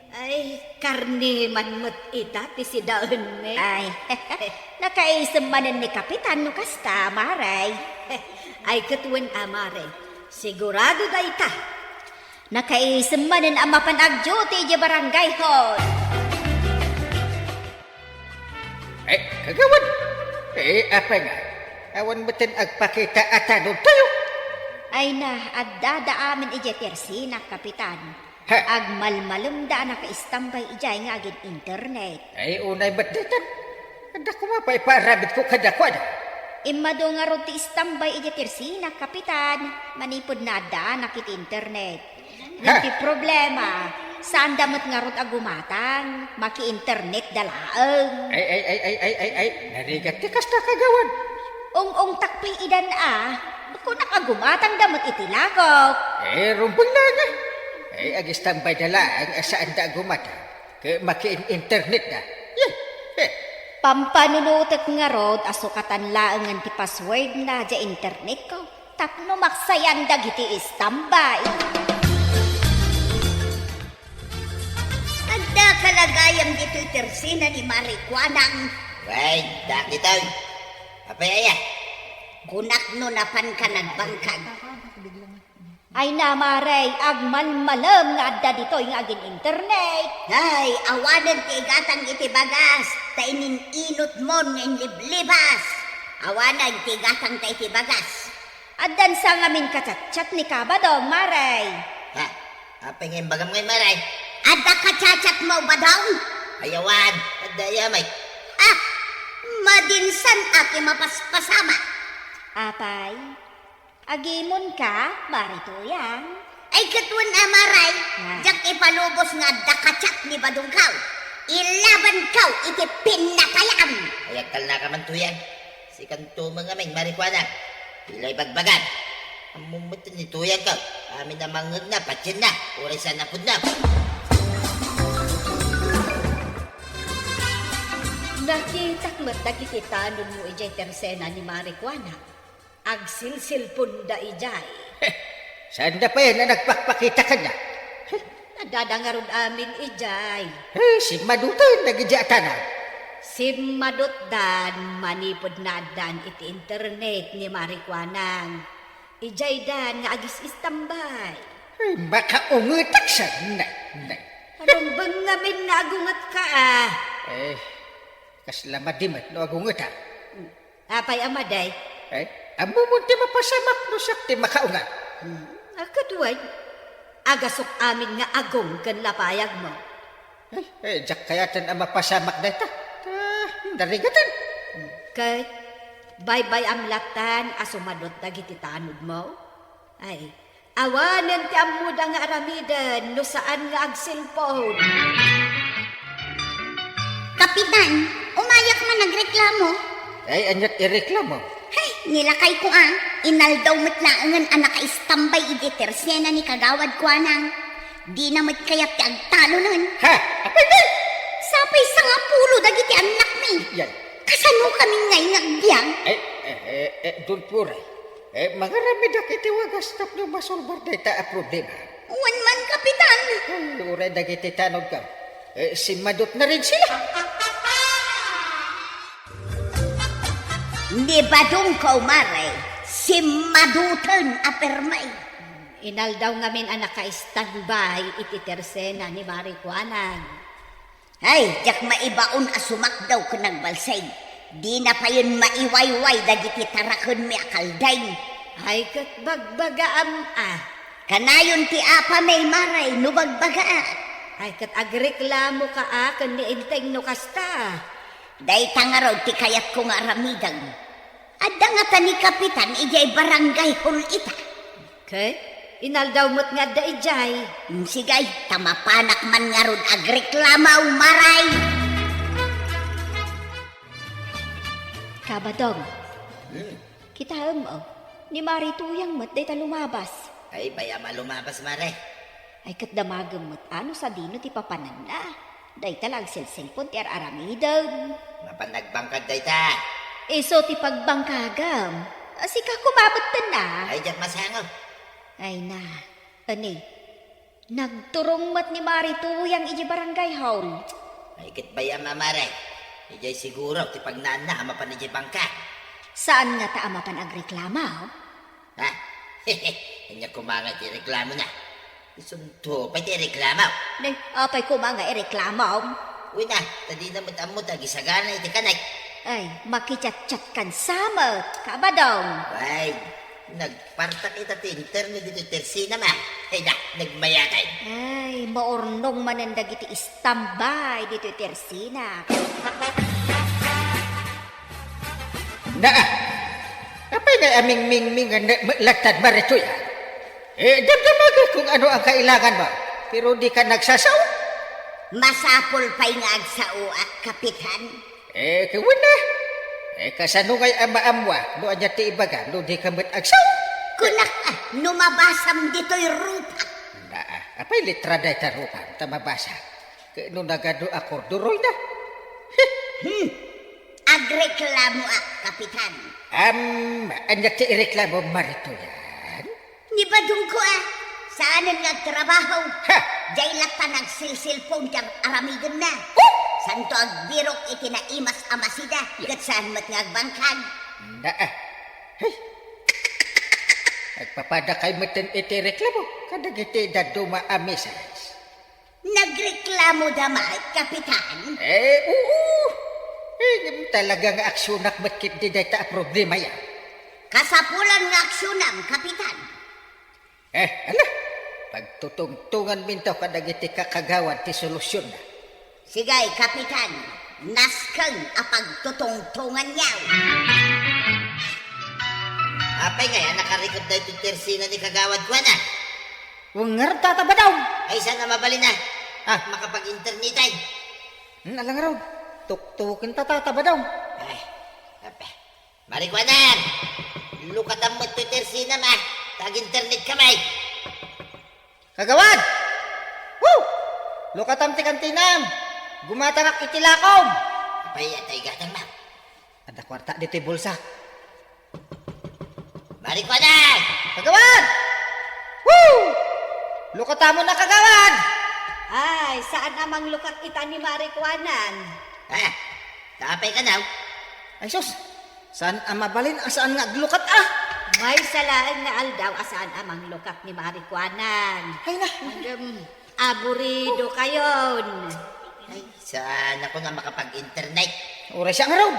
Ay, karne man met ita ti sidaenmi. Ay, nakaisem manen ni Kapitan no kasta, Mare. Ay, ket wen a, Mare. Sigurado dayta. Nakaisem manen a mapan ag-duty idiay barangay hall. Eh, kagawad! Eh, apay nga? Awan metten agpakita a tanodtayo? Ay na, addada amin idiay tersinak, Kapitan. Ha? Agmalmalemda a nakaistambay idiay nga agin-internet. Ay, unay met daytan. Adda koma pay paaramidenko kadakuada. Immadu ngarud ti istambay idiay tersinak, Kapitan, manipud naaddaanak iti internet. Ngem ti problema, saanda met ngarud a gumatang, maki-internetda laeng. Ay, ay, ay, ay, ay, ay, ay, narigat ti kasta, kagawad. Ung-ungtak pay idan a, kunak a gumatangda met iti lakok. Eh, rumbeng laeng a. Eh, agistanbayda laeng a saanda a gumatang, ket maki-internetda. Yeh, eh. Pampanunotek ngarud a sukatan laengen ti passwordna diay internetko. Tapno maksayan dagiti istambay. Adda kalagayam ditoy tersena ni Mare Kuanang. Wen, adda ditoy. Apay aya? Kunak no napanka nagbangkag. Ay na, Mare, agmalmalem nga adda ditoy nga agin-internet. Ay, awanen ti igatang iti bagas, ta inin-inutmon nga inliblibas. Awanen ti igatangta iti bagas. Addan sa ngamin ka-chat-chat ni Kabadong, Mare. Ha? Apay nga imbagam ngay, Mare? Adda ka-chat-chatmo, Badong? Ay, awan. Adda aya met. Ah! Madinsan a ti mapaspasama. Apay? Agimonka, Mare Tuyang? Ay, ket wen a, Mare. Ah. Diak ipalubos nga adda ka-chat ni Badongko. Ilabanko iti pinnatayam. Ay, agtalnaka man, Tuyang. Sikanto met ngamin, Mare Kuana. Dila ibagbagam. Ammom met ni Tuyangko. Amin a mangngegna, patienna. Uray saan a pudno. Nakitak met dagiti tanonmo idiay tersena ni Mare Kuana. Agsilsilponda idiay. Saanda pay a nagpakpakita kaniak? Addada ngarud amin idiay. Eh, simmaduten dagiti atana. Simmadutdan manipud naaddaan iti internet ni Mare Kuanang. Idiay dan nga agis-istambay. Ay, makaungetak sa, nay, nay. Arumbeng ngamin nga agungetka, a. Eh, kasla madi met no agungetak. Apay a madi? Eh, ammom ti mapasamak no siak ti makaunget. Hmm, a, ket wen. Agasok amin nga agong ken lapayagmo. Ay, eh, diak kayaten a mapasamak dayta. Ta, narigaten. Ket, baybay-am latta a sumadot dagiti tanodmo? Ay, awanen ti ammoda nga aramiden no saan nga agselpon. Kapitan, umayak man agreklamo. Ay, aniat ireklamo? Hay, nilakayko a. Inaldaw met laengen a nakaistambay idiay tersena ni Kagawad Kuanang. Dina met kayat ti agtalonen. Ha? Apay, nay? Sapay sangapulo dagiti annakmi. Yan. Kasano kami ngay nga agbiag? Eh, eh, eh, eh, don't worry. Eh, mangaramedak iti wagas tapno masolbar dayta a problema. Wen man, Kapitan. Ay, uray dagiti tanodko. Eh, simmadot na rin sila. Ni Badongko, Mare, simmadoten a permi. Inaldaw ngamin a naka-standby iti tersena ni Mari Kuanang. Ay, diak maibaon a sumakdaw ken agbalsig. Dina payen maiwayway dagiti tarakenmi a kalding. Ay, ket bagbagaam a. Kanayon ti apami, Mare, no bagbagaak. Ay, ket agreklamoka a ken ni Enteng no kasta. Dayta ngarud ti kayatko nga aramiden. Adda ngata ni Kapitan idiay barangay hall ita. Ket, inaldaw met nga adda idiay. Mm, sige, ta mapanak man ngarud agreklamo, Mare. Kabadong. Hmm. Kitaem, o. Ni Mari Tuyang met dayta lumabas. Ay, bay-am a lumabas, Mare. Ay, ket damagem met a no sadino ti papananna. Dayta la agselselpon ti ar-aramiden. Mapan nagbangkag dayta. Isu ti pagbangkagem. A, sika koma metten a. Ay, diak masango. Ay na. Ani, nagturong met ni Mari Tuyang idiay barangay hall. Ay, ket bay-am a, Mare. Idiay siguro ti pagnaanna a mapan idiay bangkag. Saan ngata a mapan agreklamo? Ha? Ania koma nga ti reklamona? Isunto pay ti reklamo. Ne, apay koma nga ireklamo? Uy na, ta dina met ammo ti agisagana iti kanek. Ay, makichatchat kan sa met, Kabadong. Ay, nagpartak ita ti internet ditoy tersinam a. Ay na, nagmayaten. Ay, maurnong manen dagiti standby ditoy tersina. Naa, apay nga amingmingming nga ne-, lattad Mari Tuyang? Eh, damdamagek kung ano ang kailangan mo, pero di ka nagsasao. Masapul pay nga agsaoak, Kapitan. Eh, kawen na. Eh, kasano ngay a maammoak no ania ti ibaga no di ka met agsao? Kunak, a, no mabasam ditoy rupa. Naa, apay letra dayta rupa ta mabasa? Ket no nagadu a korduroy na. Hmm. Agreklamoak, Kapitan. Am, ania ti ireklamo, Mari Tuyang? Ni Badongko a, saanen nga agtrabaho. Ha! Diay latta nagsilsilpon ti ar-, aramidenna. Oh! Santo agbirok iti naimas a masida, ket saan met nga agbangkag. Naa. Hey! Agpapadakay metten iti reklamo kadagiti dadduma a misis. Nagreklamo da met, Kapitan? Eh, oo. Eh, ngem talaga nga aksionak met ketdi dayta a problema ya. Kasapulan nga aksionam, Kapitan. Eh, ala, pagtutungtonganminto kadagiti kakagawad ti solusionna. Sige, Kapitan, nasken a pagtutungtonganyo. Apay ngay a nakarikot daytoy tersina ni Kagawad Kuana? Wenger, Tata Badong. Ay, saan a mabalin a? Ah. Makapag-internetay. Hmm, ala ngarud. Tuktuken ta, Tata Badong. Ay, apa. Mari Kuanan, lukatam met toy tersinam a. Tag-internet kami. Kagawad! Woo! Lukatam ti kantinam. Gumatangak iti lakom. Apay, atay gatang, ma'am. Adda kuarta ditoy bulsak. Mari Kuanan! Kagawad! Woo! Lukatamon a, Kagawad! Ay, saan a manglukat ita ni Mari Kuanan? Ah, tapay ka daw? Ay sus, saan a mabalin a saan nga aglukat a? Maysa laeng nga aldaw a saan a manglukat ni Mari Kuanang. Ay na. Agem, aburido kayon. Ay, saan ako nga makapag-internet? Uray siya nga raw.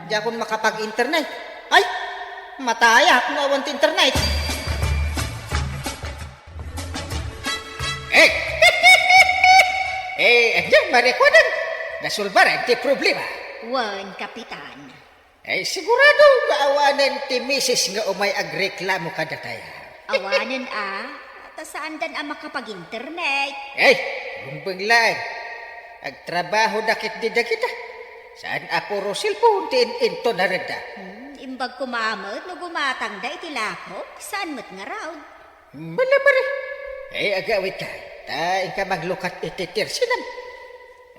Di ako makapag-internet. Ay, matayak no awan ti internet. Eh! Eh, ania, Mari Kuanang? Nasulbaran ti problema? Wen, Kapitan. Eh, sigurado nga awanen ti misis nga umay agreklamo kadatayo. Awanen a, ta saandan a makapag-internet. Eh, rumbeng laeng. Agtrabahoda ketdi dagita. Saan a puro cellphone ti in-intonaranna. Hmm, imbag koma met no gumatangda iti lakok, saan met ngarud. Mala, Mari. Eh, agawidka. Ta inka manglukat iti tersinam.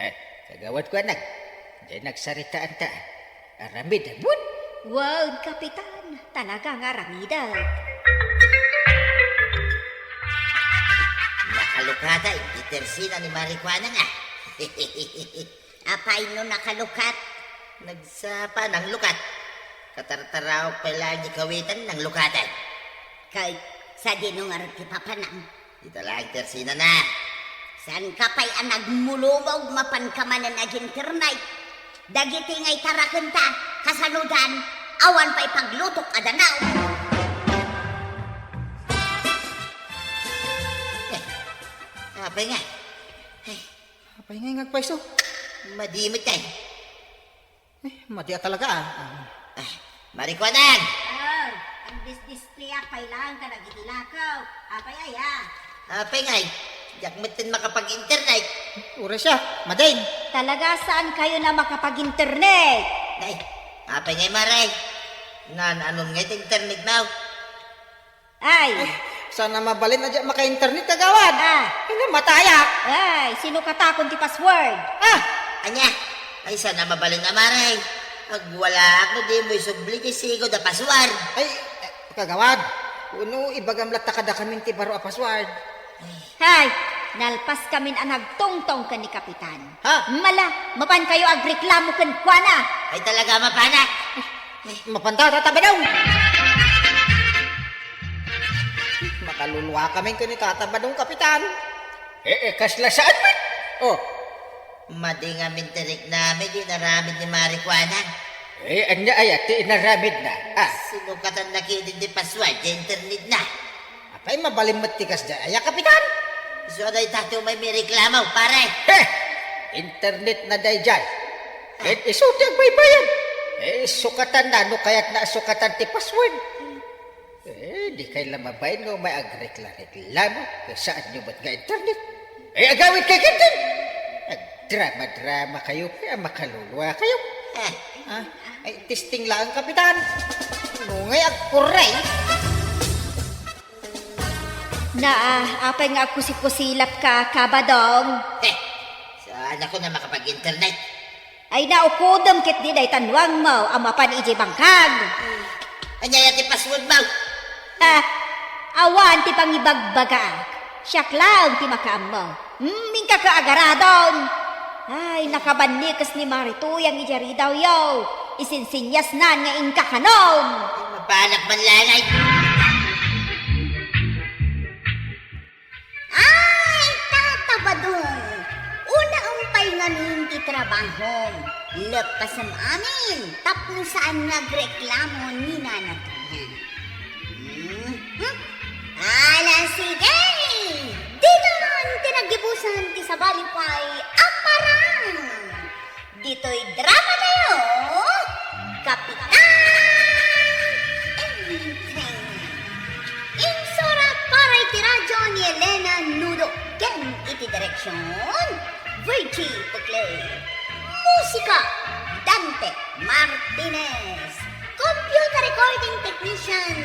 Eh, Kagawad Kuanang, diay nagsaritaanta. Aramidem wen? Wen, Kapitan. Talaga nga aramidek. Nakalukata iti tersina ni Mari Kuanang, a. Apay no nakalukat? Nagsapa, nanglukat. Katartaraok pay laeng ni kawitan, nanglukatan. Kay, sadino ngarud ti papanam? Ita laeng tersinana. Saanka pay a nagmulumog mapanka manen ag-internet? Dagiti nga itarakenta, kasanodan, awan pay paglutok a danaw. Eh, apay nga? Eh, Apay ngay nga agpayso? Madi met, ay. Eh, madi a talaga, a. Ah, Mari Kuanang! Oh, agdisdisplay pay laeng kadagiti lakok. Apay aya? Apay ngay? Diak metten makapag-internet. Uray siak, madin. Talaga saan kayon a makapag-internet? Ay, apay ngay, Mari? Naan-anon ngay ti internetmo? Ay. Ay, saan a mabalin a diak maka-internet, kagawad? Ah. Ay, namatayak. Ay, sinukatakon ti password. Ah! Ania? Ay, saan a mabalin a, Mari? Agwalaak no dimo isubli ti sigud a password. Ay, eh, kagawad, wenno ibagam latta kadakami ti baro a password. Ay, nalpaskamin a nagtungtong ken ni Kapitan. Ha? Mala, mapankayo agreklamo kenkuana. Ay, talaga, mapanak. Mapanta, Tata Badong! Makaluluakamin ken ni Tata Badong, Kapitan. Eh, eh, kasla saan met? Oh. Madi ngamin ti riknami, ti inaramid ni Mari Kuanang. Eh, ania aya ti inaramidna? Ah. Sinukatanna ketdi ti password ti internetna. Apay, mabalin met ti kasdiay aya, Kapitan? Isu a dayta ti umay mireklamo, pare. He! Internetna daydiay. Ah. Ket isu ti agbaybayad. Eh, sukatanna no kayatna a sukatan ti password. Eh, dikay la mabain nga umay agrekla-reklamo. Ket saanyo met nga internet? Eh, agawidkay ketdi! Agdrama-dramakayo, kaya makaluluakayo. Ah. Ah, ay, testing laeng, Kapitan. No ngay agkuray. Naa, apay nga agkusikusilapka, Kabadong? Eh, saan ako na makapag-internet? Ay, naukodem ketdi dayta nuangmo a mapan idiay bangkag. Ania aya ti passwordmo? Ah, awan ti pangibagbagaak. Siak laeng ti makaammo. Hmm, inka agaradon. Ay, nakabannikes ni Mari Tuyang idiay ridawyo. Isinsinyasnan nga inka kanon. Ay, mapanak man laeng. Ay, Tata Badong, unaem pay ngamin ti trabahom. Leppasem amin tapno saan nga agreklamo ni Nana Tunya. Hmm? Hmm? Ala, sige! Ditan ti naggibusan ti sabali pay a parang! Ditoy dramatayo, Kapitan Enteng. Insurat para iti radio ni Elena Nudo ken iti direksion, Virgie Peclay. Musika, Dante Martinez. Computer recording technician,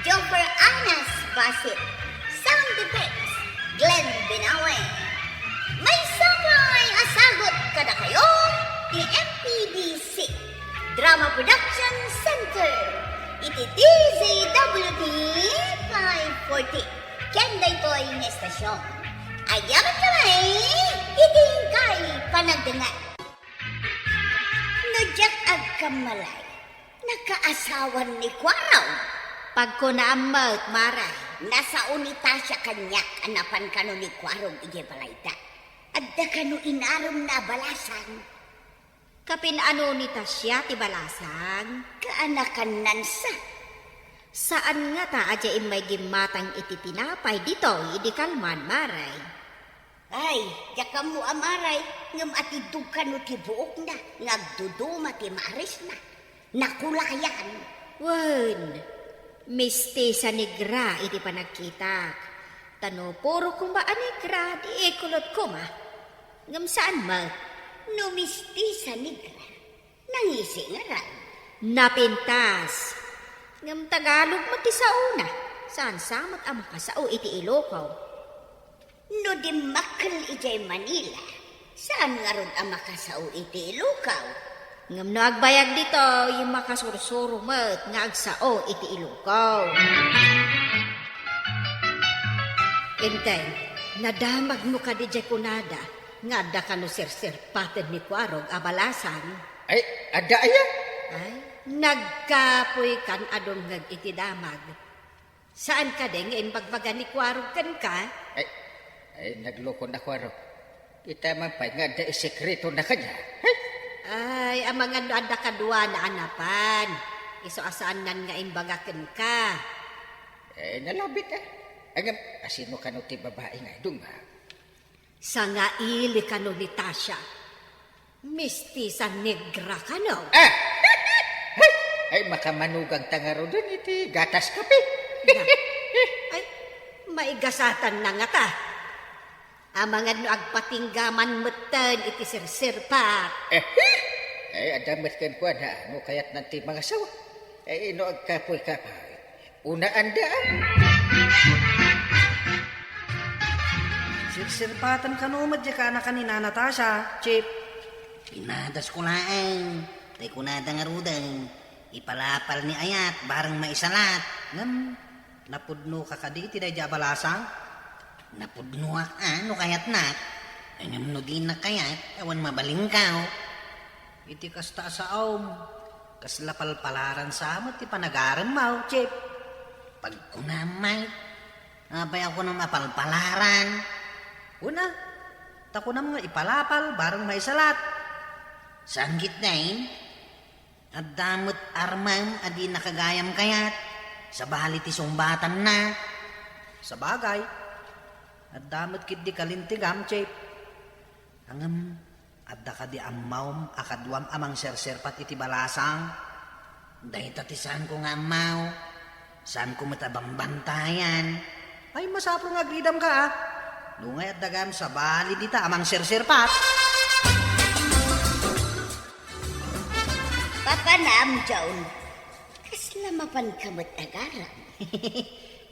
Joffer Anas Basit. Sound effects, Glenn Binawe. Maysa pay a sagut kadakayo ti M P B C Drama Production Center iti D Z W T five forty ken daytoy nga estasion. Agyamankami iti inkay panagdengngeg. No diak agkammalay, nakaasawan ni Kuarog, Agkunaam met, Mare. Nasao ni Tasha kaniak a napan kano ni Kuarog idiay balayda. Adda kano inaremna a balasang? Kapin-ano ni Tasha ti balasang? Kaanakannansa. Saan ngata a diay immay gimmatang iti tinapay ditoy idi kalman, Mare? Ay, diak ammo a, Mare, ngem atiddog kano ti buokna nga agduduma ti maarisna. Nakulayan. Wen, mistisa negra iti panagkitak. Ta no puro koma a negra, di ikulot koma. Ngem saan met, no mistisa negra, nangisi ngarud. Napintas. Ngem Tagalog met ti saona. Saan sa met a makasao iti Ilocao? No dimmakkel idiay Manila, saan ngarud a makasao iti Ilocao? Ngem no agbayag ditoy, makasursuro met nga agsao iti Ilocao. Enteng, nadamagmo kadi diay kunada nga adda kano sirsirpaten ni Kuarog a balasang? Ay, adda aya? Ay, nagkapoy kan a dumngeg iti damag. Saan kadi nga imbagbaga ni Kuarog kenka? Ay, ay, naglukon a Kuarog. Ita man pay nga adda isekretona kaniak. Ay! Ay, amangan no adda kaduana a napan. Isu a saannan nga imbaga kenka. Ay, nalabit, ah. Ngem, asino kano ti babai nga iduma? Sangaili kano ni Tasha. Mistisa negra kano? Ah! Ay, makamanugangta ngaruden iti gatas kape. Ay, maigasatanna ngata. Amangan no agpatinggaman metten iti sirsirpat. Eh, ay, adda met kenkuana no kayatnan ti mangasawa. Eh, no agkapoy ka pay, unaanda, ah. Sirsirpatan kano met diay kaanakan ni Nana Tasha, Chief. Pinadasko laeng, tay kunada ngaruden, ipalapal ni ayat, bareng maisalat. Ngem, napudnoka kadi iti daydiay a balasang? Napudnoak a no kayatnak. Ngem no dinak kayat, awan mabalinkaw. Iti kasta a saom, kasla palpalaran sa met ti panagaremmo, Chief. Pagkunam, Mike. Apay a kunam a palpalaran? Kuna, ta kunam nga ipalapal, bareng maisalat. Saan ketdin, adda met armam a di nakagayam kayat, sabali ti sungbatanna. Sabagay, adda met ketdi kalintegam, Chief. Ngem, adda kadi ammom a kaduam a mangserserpat iti balasang? Dayta ti saanko nga ammo. Saanko met a bambantayan. Ay, masapul nga agridamka, a. No ngay adda gayam sabali dita a mangserserpat. Papanam, John. Kasla mapanka met agarem?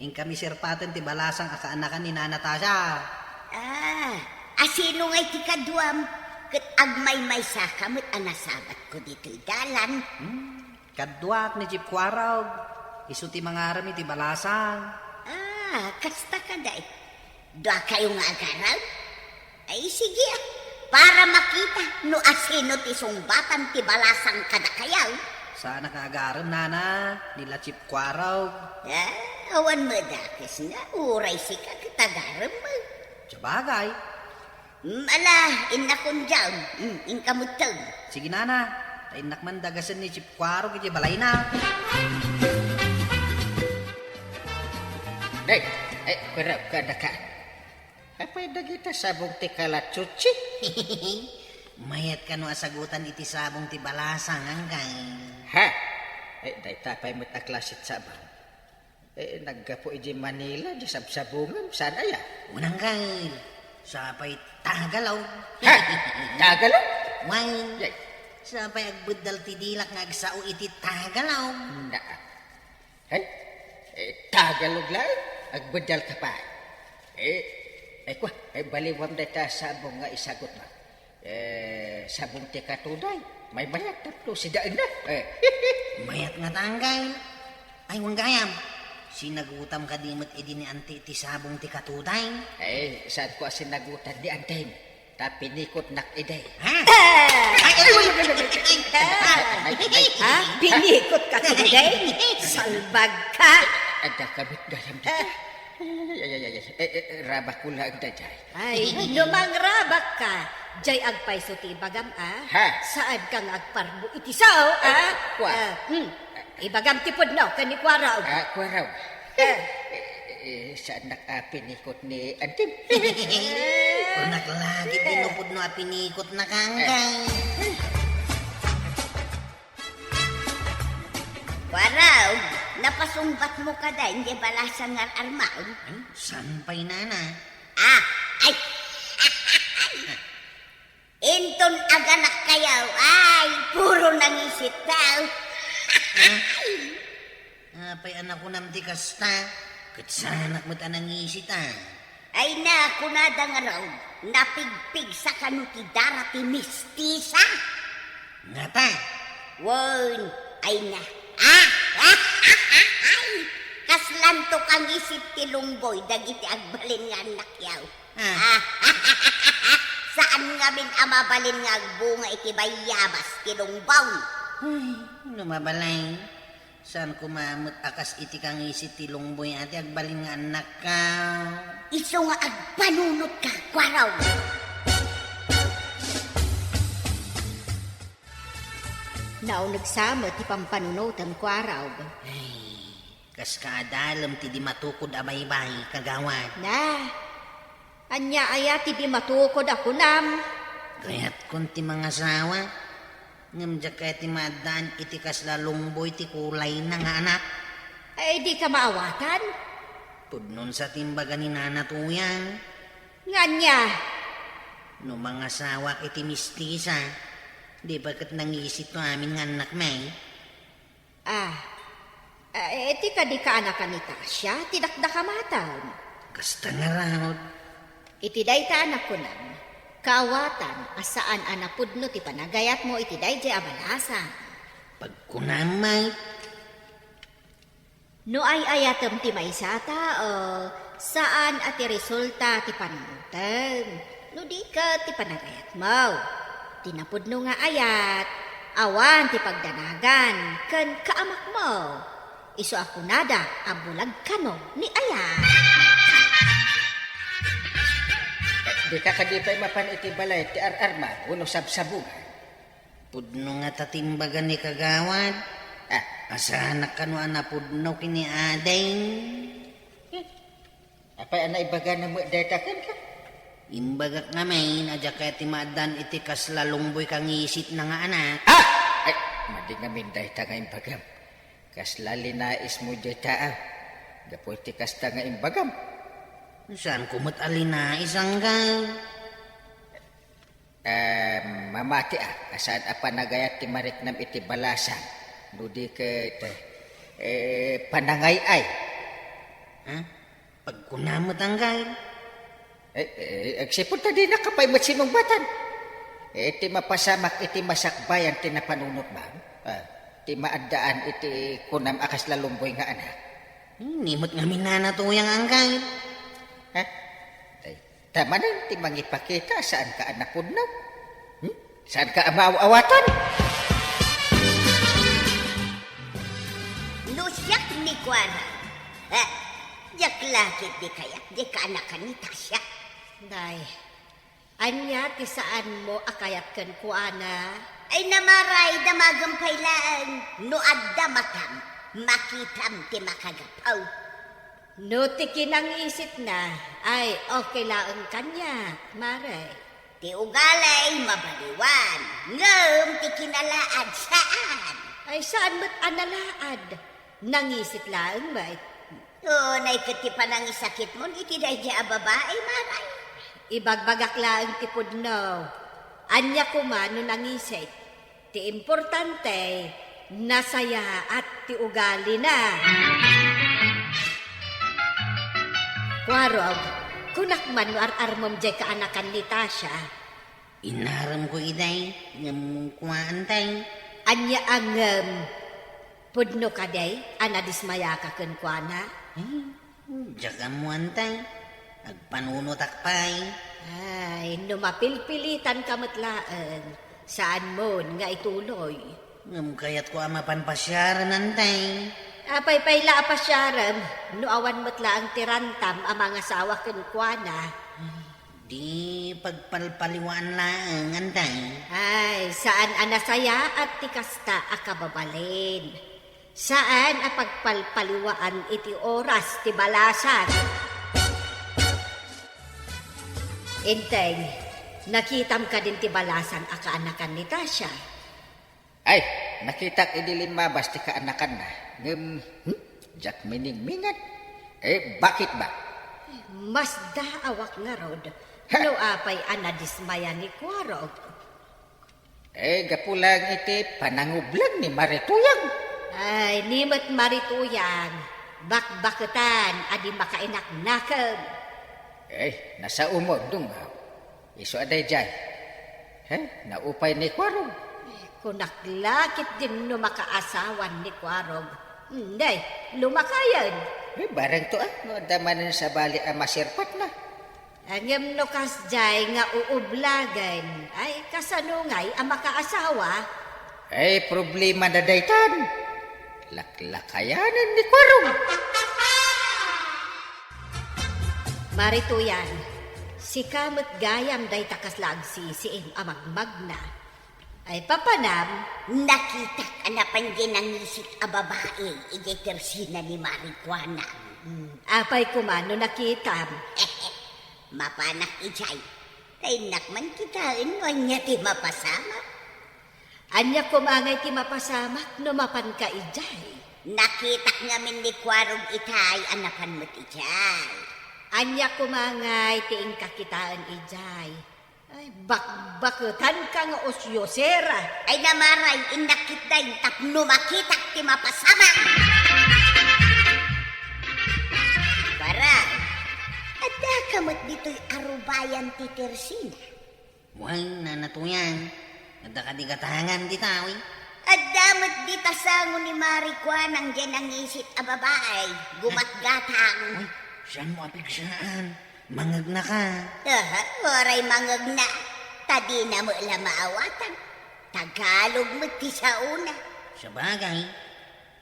Inkami serpaten ti balasang a kaanakan ni Nana Tasha. Ah, asino ngay ti kaduam? Ket agmaymaysaka met a nasabatko ditoy dalan. Hmm, kaduak ni Chief Kuarog. Isu ti mangarem iti balasang. Ah, kasta kadi. Duakayo nga agarem? Ay, sige, a. Para makita no asino ti sungbatan ti balasang kadakayo. Saanak nga agarem, Nana, ni la Chief Kuarog. Ah, awan madakes nga, uray sika ket agarem. Sabagay. Mm, ala, innakon diam. Mm, inka metten. Sige, Nana. Ta innak man dagasen ni Chief Kuarog iti balayna. Day, ay, Kuarog, kadaka. Apay dagita sabong ti kalachuchi? Mayat kano a sagutan iti sabong ti balasang, Angkel? Ha? Eh, dayta pay met a klasit sabong. Eh, naggapu iti Manila, di sabsabongem, saan aya? Unang, Angkel, sapay Tagalog. Ha? Tagalog? Wen. Yay. Sapay agbeddal ti dilak nga agsao iti Tagalog. Naa. Hay, eh, Tagalog laeng, agbeddalka pay. Eh, ay kua, eh, baliwam dayta sabong nga isagutmo. Eh, sabong ti katuday, maymayat tapno sidaenna. Eh. Mayat ngata, Angkel. Ay, wen gayam, sinagutam kadi met idi ni Anti ti sabong ti katuday? Eh, saanko a sinagutan ni Antim? Ta pinikotnak idi. Ha? Ah! Ay, ay, ay, ay, ay, ay, ay, ay, ay, ay. Ha? Pinikot ka idi? Salbag ka! Adda ka met gayam dita. Ay, ay, ay, ay. Eh, eh, rabak ko lang daydiay. Ay, no mangrabak ka, jay agpayso ti ibagam, a? Ha? Saan ka nga agparbo iti sao, a? Ay, kwa. Ah, hmm. Ibagam ti pudno ken ni Kuaraw. Ah, Kuaraw. Eh. Eh, eh, eh, saannak a pinikot ni Antim? Kunak la, ket no pudno a pinikotnak, anggal. Kuaraw, napasungbatmo kada idiay balasang nga ar-armam? Ay, saan pay, nana? Ah, ay! Inton aganakkayo, ay, puro nangisit tayo. Ha? Apay a nakunam ti kasta? Ket saanak met a nangisit, a. Ay na, kunada ngarud, napigpigsa kano ti dara ti mistisa? Ngata? Wen, ay na. Ah! Ay! Kaslanto kangisit ti lungboy dagiti agbalin nga annakyaw. Ah. Saan ngamin a mabalin nga agbunga iti bayabas ti lungbaw? Ay, no mabalin, saan koma met a kas iti kangisit ti lungboy a ti agbalin nga annakkaw. Isu nga agpanunotka, Kuaraw. Nauneg sa met ti pampanunotem, Kuaraw. Ay, kas kaadalem ti di matukod a baybay, kagawad. Na, ania aya ti di matukod a kunam? Kayatkon ti mangasawa, ngem diak kayat ti maaddaan iti kasla lungboy ti kulayna nga anak. Ay, dika maawatan? Pudnon sa ti imbaga ni Nana Tuyang. Nga ania? No mangasawak iti mistisa, di ba ket nangisit to amin nga annakmi? Ah, eh, ti kadi kaanakan ni Tasha, ti dakdakamatam. Kasta ngarud. Iti dayta a nakunam, kaawatan a saan a napudno ti panagayatmo iti daydiay a balasang. Pagkunam, Mike. No ay-ayatem ti maysa a tao, saan a ti resulta ti panunotem. No di ket ti panagayatmo. Ti napudno nga ayat, awan ti pagdanagan ken kaamakmo. Isu a kunada a bulag kano ni ayat. Dika kadi pay mapan iti balay ti ar-arma wenno sabsabungan? Pudno ngata ti imbaga ni kagawad. Ah. Asanak kano a napudno ken ni Ading. Hmm. Apay a naibagana met dayta kenka? Imbagak ngamin a diak kayat ti maaddaan iti kasla lungboy kangisitna nga anak. Ah! Ay, madi ngamin dayta nga imbagam. Kasla linaismo dayta, a. Gapu iti kasta nga imbagam. Saan ko met a linais, anggal? Em, mamati a, a saan a panagayat ti mariknam iti balasang, no di ket, eh, panangay-ay. Ha? Pagkunam met, anggal. Eh, eh, agsipud ta dinaka pay met sinungbatan. Eh, ti mapasamak iti masakbayan ti napanunotmo, ah, ti maaddaan iti kunam a kasla lungboy nga anak. Hmm, ni met ngamin Nana Tuyang, anggal. Ha? Ay, ta manen ti mangipakita a saanka a napudno? Hmm? Saanka a maaw-awatan? No siak ni Kuaraw, eh, diak la ket di kayat ti kaanakan ni Tasha. Nay, ania ti saanmo a kayat kenkuana? Ay, Mare, damagem pay laeng. No adda matam, makitam ti makagapu. No ti kinangisitna, ay, okay laeng kaniak, Mare. Ti ugali, mabaliwan. Ngem ti kinalaad, saan. Ay, saan met a nalaad? Nangisit laeng met. Unay ket ti panangisakitmon iti daydiay a babai, Mare. Ibagbagak laeng ti pudno. Ania koma no nangisit? Ti importante, nasayaat ti ugalina. Kuarog, kunak man no ar-armem diay kaanakan ni Tasha. Inarem ko iday, ngem kuan tay. Ania a ngem? Pudno kadi a nadismayaka kenkuana? Eh, diak ammoan tay. Agpanunotak pay. Ay, No mapilpilitanka met laeng, saanmon nga ituloy. Ngem kayatko a mapan pasiaren, Antay. Apay pay la a pasiarem no awan met laeng ti rantam a mangasawa kenkuana? Di pagpalpaliwaan laeng, Antay. Ay, saan a nasayaat ti kasta a kababalin. Saan a pagpalpaliwaan iti oras ti balasan. Enteng, nakitam kadin ti balasan a kaanakan ni Tasha? Ay, nakitak idi limmabas ti kaanakanna. Ngem, hmm, diak miningmingan. Eh, bakit ba? Masdaawak ngarud. Ha? No apay a nadismaya ni Kuarog. Eh, gapu lang iti panangublag ni Marituyang. Ay, ni met Marituyang, bakbaketan a di makainaknakeb. Eh, nasaomon, dungaw. Isu a daydiay. He, naupay ni Kuarog. Kunak la ketdin no makaasawan ni Kuarog. Nay, lumakayen. Eh, bareng to, ah, no adda manen sabali a masirpatna. Ngem no kasdiay nga uublagen, ay kasano ngay a makaasawa? Ay, problema na daytan. Laklakayanen ni Kuarog. Marituyan, sika met gayam dayta kasla agsisiim a magmagna. Ay, papanam? Nakitak a napan diay nangisit a babai idiay tersina ni Marikuana. Hmm, apay koma no nakitam? Mapanak idiay. Ta innak man kitaen no ania ti mapasamak. Ania koma ngay ti mapasamak no mapanka idiay? Nakitak ngamin ni Kuarog itay a napan met idiay. Ania koma ngay ti inka kitaen idiay? Ay, bakbaketanka nga usyosera. Ay, namaray, innak ketdi tapno makitak ti mapasamak. Para, adda ka met ditoy a rubayan ti tersina? Wen, Nana Tuyan, adda kadi gatangan dita, wi? Adda met dita sango ni Marikuana diay nangisit a babai, gumatgatang. Uy, saan mo apigsaan? Mangegnaka. Aha, uray mangegna. Ta dina met la maawatan. Tagalog met ti saona. Sabagay,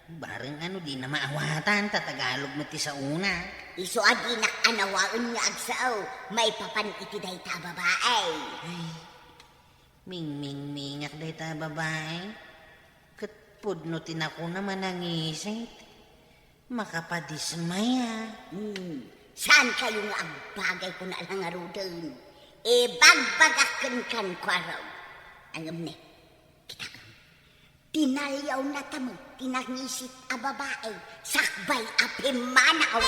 bareng ano dina maawatan, ta Tagalog met ti saona. Isu a dinak anawaen nga agsao, maipapan iti dayta a babai. Ay, mingmingmingak dayta a babai. Ket pudno ti nakuna manangisit. Makapadismaya. Hmm. Saan kayo nga agbagay ko na lang ngaruden? Ibagbagak kenkan, Kuarog. Angem ne, kitak. Tinaliaw na ta met ti nangisit a babai sakbay a pimmanaw.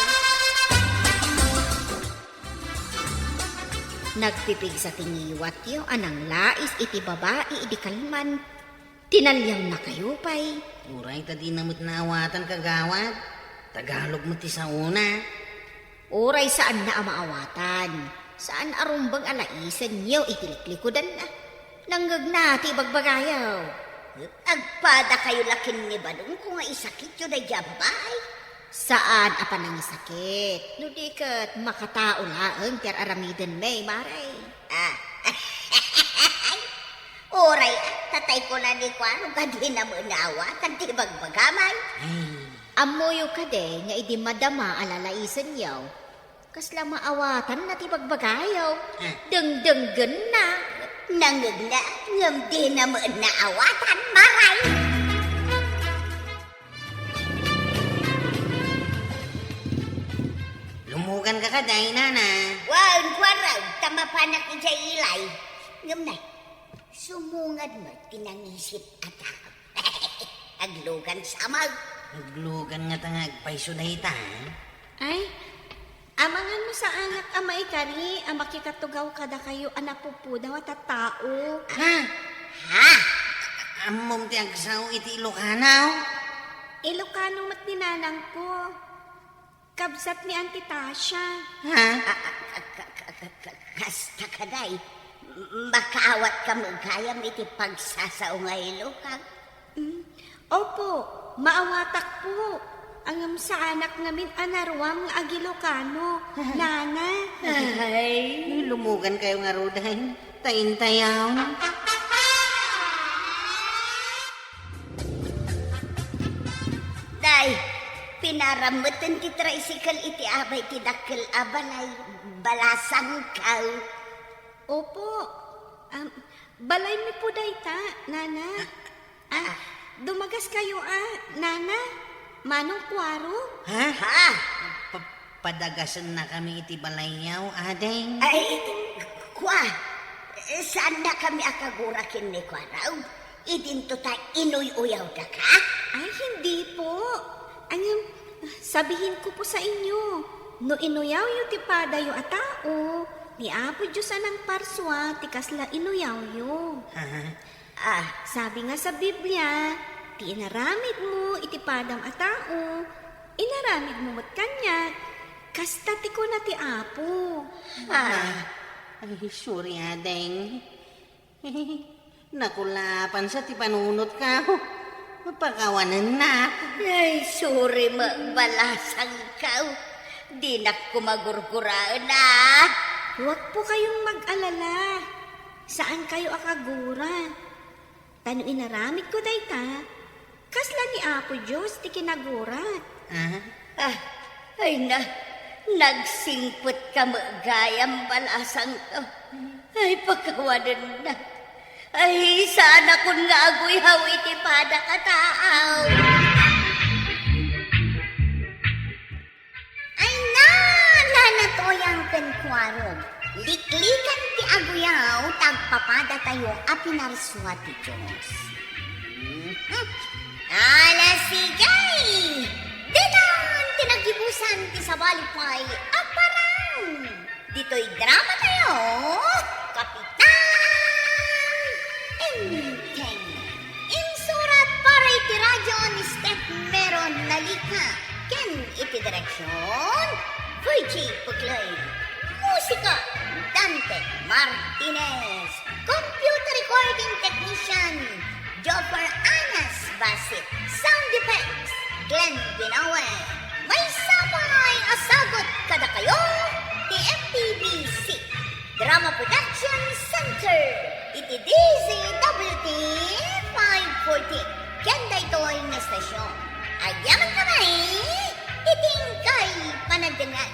Nagpipigsa ti ngiwatyo a nanglais iti babai idi kalman. Tinaliawnakayo pay? Uray ta dina met naawatan, kagawad. Tagalog met ti saona. Uray saanna a maawatan, saan a rumbeng a laisenyo iti liklikudanna. Nangngegna ti ibagbagayo. Agpadakayo la ken ni Badong ko nga isakityo daydiay a babai? Saan a panangisakit, no di ket makatao laeng ti ar-aramiden, May, Maray. Ah. Uray, ah, tatay ko na ni Kuano, kadi na met naawatan ti bagbagamay. Ay. Ammoyo kadi nga idi madama a lalaisenyo, kasla maawatanna ti bagbagayo. Ah. Dengdenggenna. Nangngegna, ngem di na met naawatan, Maray. Lumugan ka kadi, nana. Wen, Kuarog, ta mapanak idiay ilay. Ngem nay, sumungad met ti nangisit a tao. Aglugan sa amag. Aglugan ngata nga agpayso dayta, eh? Ay, amangan no saanak a maikari a makikatugaw kadakayo a napupudaw a tattao. Ha? Ha? Ammom ti agsao iti Ilocano? Ilocano met ni nanangko. Kabsat ni Auntie Tasha. Ha? A, a, ka, ka, ka, ka, ka, kasta kadi, makaawat ka met gayam iti pagsasao nga Ilocano? Mm. Opo, maawatak po. Ngem saanak ngamin a naruam nga agIlokano, Nana. Ay. Lumugankayo ngaruden, ta intayon. Day, pinaram metten ti tricycle iti abay ti dakkel a balay, balasangkaw. Opo. Am, balaymi po dayta, Nana. Ah, dumagaskayo a, Nana. Manong Kuaro? Ha? Ha? Pa-, padagasennakami iti balayyo, ading. Ay, kua, saannakami a kagura ken ni Kuaro? Idinto ta inuy-uyawdaka? Ay, hindi po. Ngem, sabihin ko po sa inyo, no inuyawyo ti padayo a tao, ni Apo Dios a nangparsua ti kasla inuyawyo. Ha? Ah, sabi nga sa Biblia, ti inaramidmo iti padam a tao, inaramidmo met kaniak, kasta ti kuna ti Apo. Ah. Ay, sorry, ading. Nakulapansa ti panunotko. Pakawanennak. Ay, sorry met, balasangko. Dinak koma gurguraen a. Huwag po kayong mag-alala. Saankayo a kagura. Ta no inaramidko dayta, kasla ni Apo Dios ti kinagurat. Ah? Ah, ay na, nagsingpetka met gayam, balasangko. Ay, pakawanennak. Ay, saanakon nga aguyhaw iti padak a tao. Ay na, Nana Toyang ken Kuaro, liklikan ti aguyaw ta agpapadatayo a pinarsua ti Dios. Hmm. Ala, sige! Ditan ti naggibusan ti sabali pay a parang. Ditoy dramatayo, Kapitan Enteng. Insurat para iti radio ni Steph Meron Nalica ken iti direksion, Virgie Puclay. Musika, Dante Martinez. Computer recording technician, Joffer Anas Basit. Sound effects, Glenn Binawe. Maysa pay a sagut kadakayo ti M P B C Drama Production Center iti D Z W T five forty ken daytoy nga estasion. Agyamankami iti inkay panagdengngeg.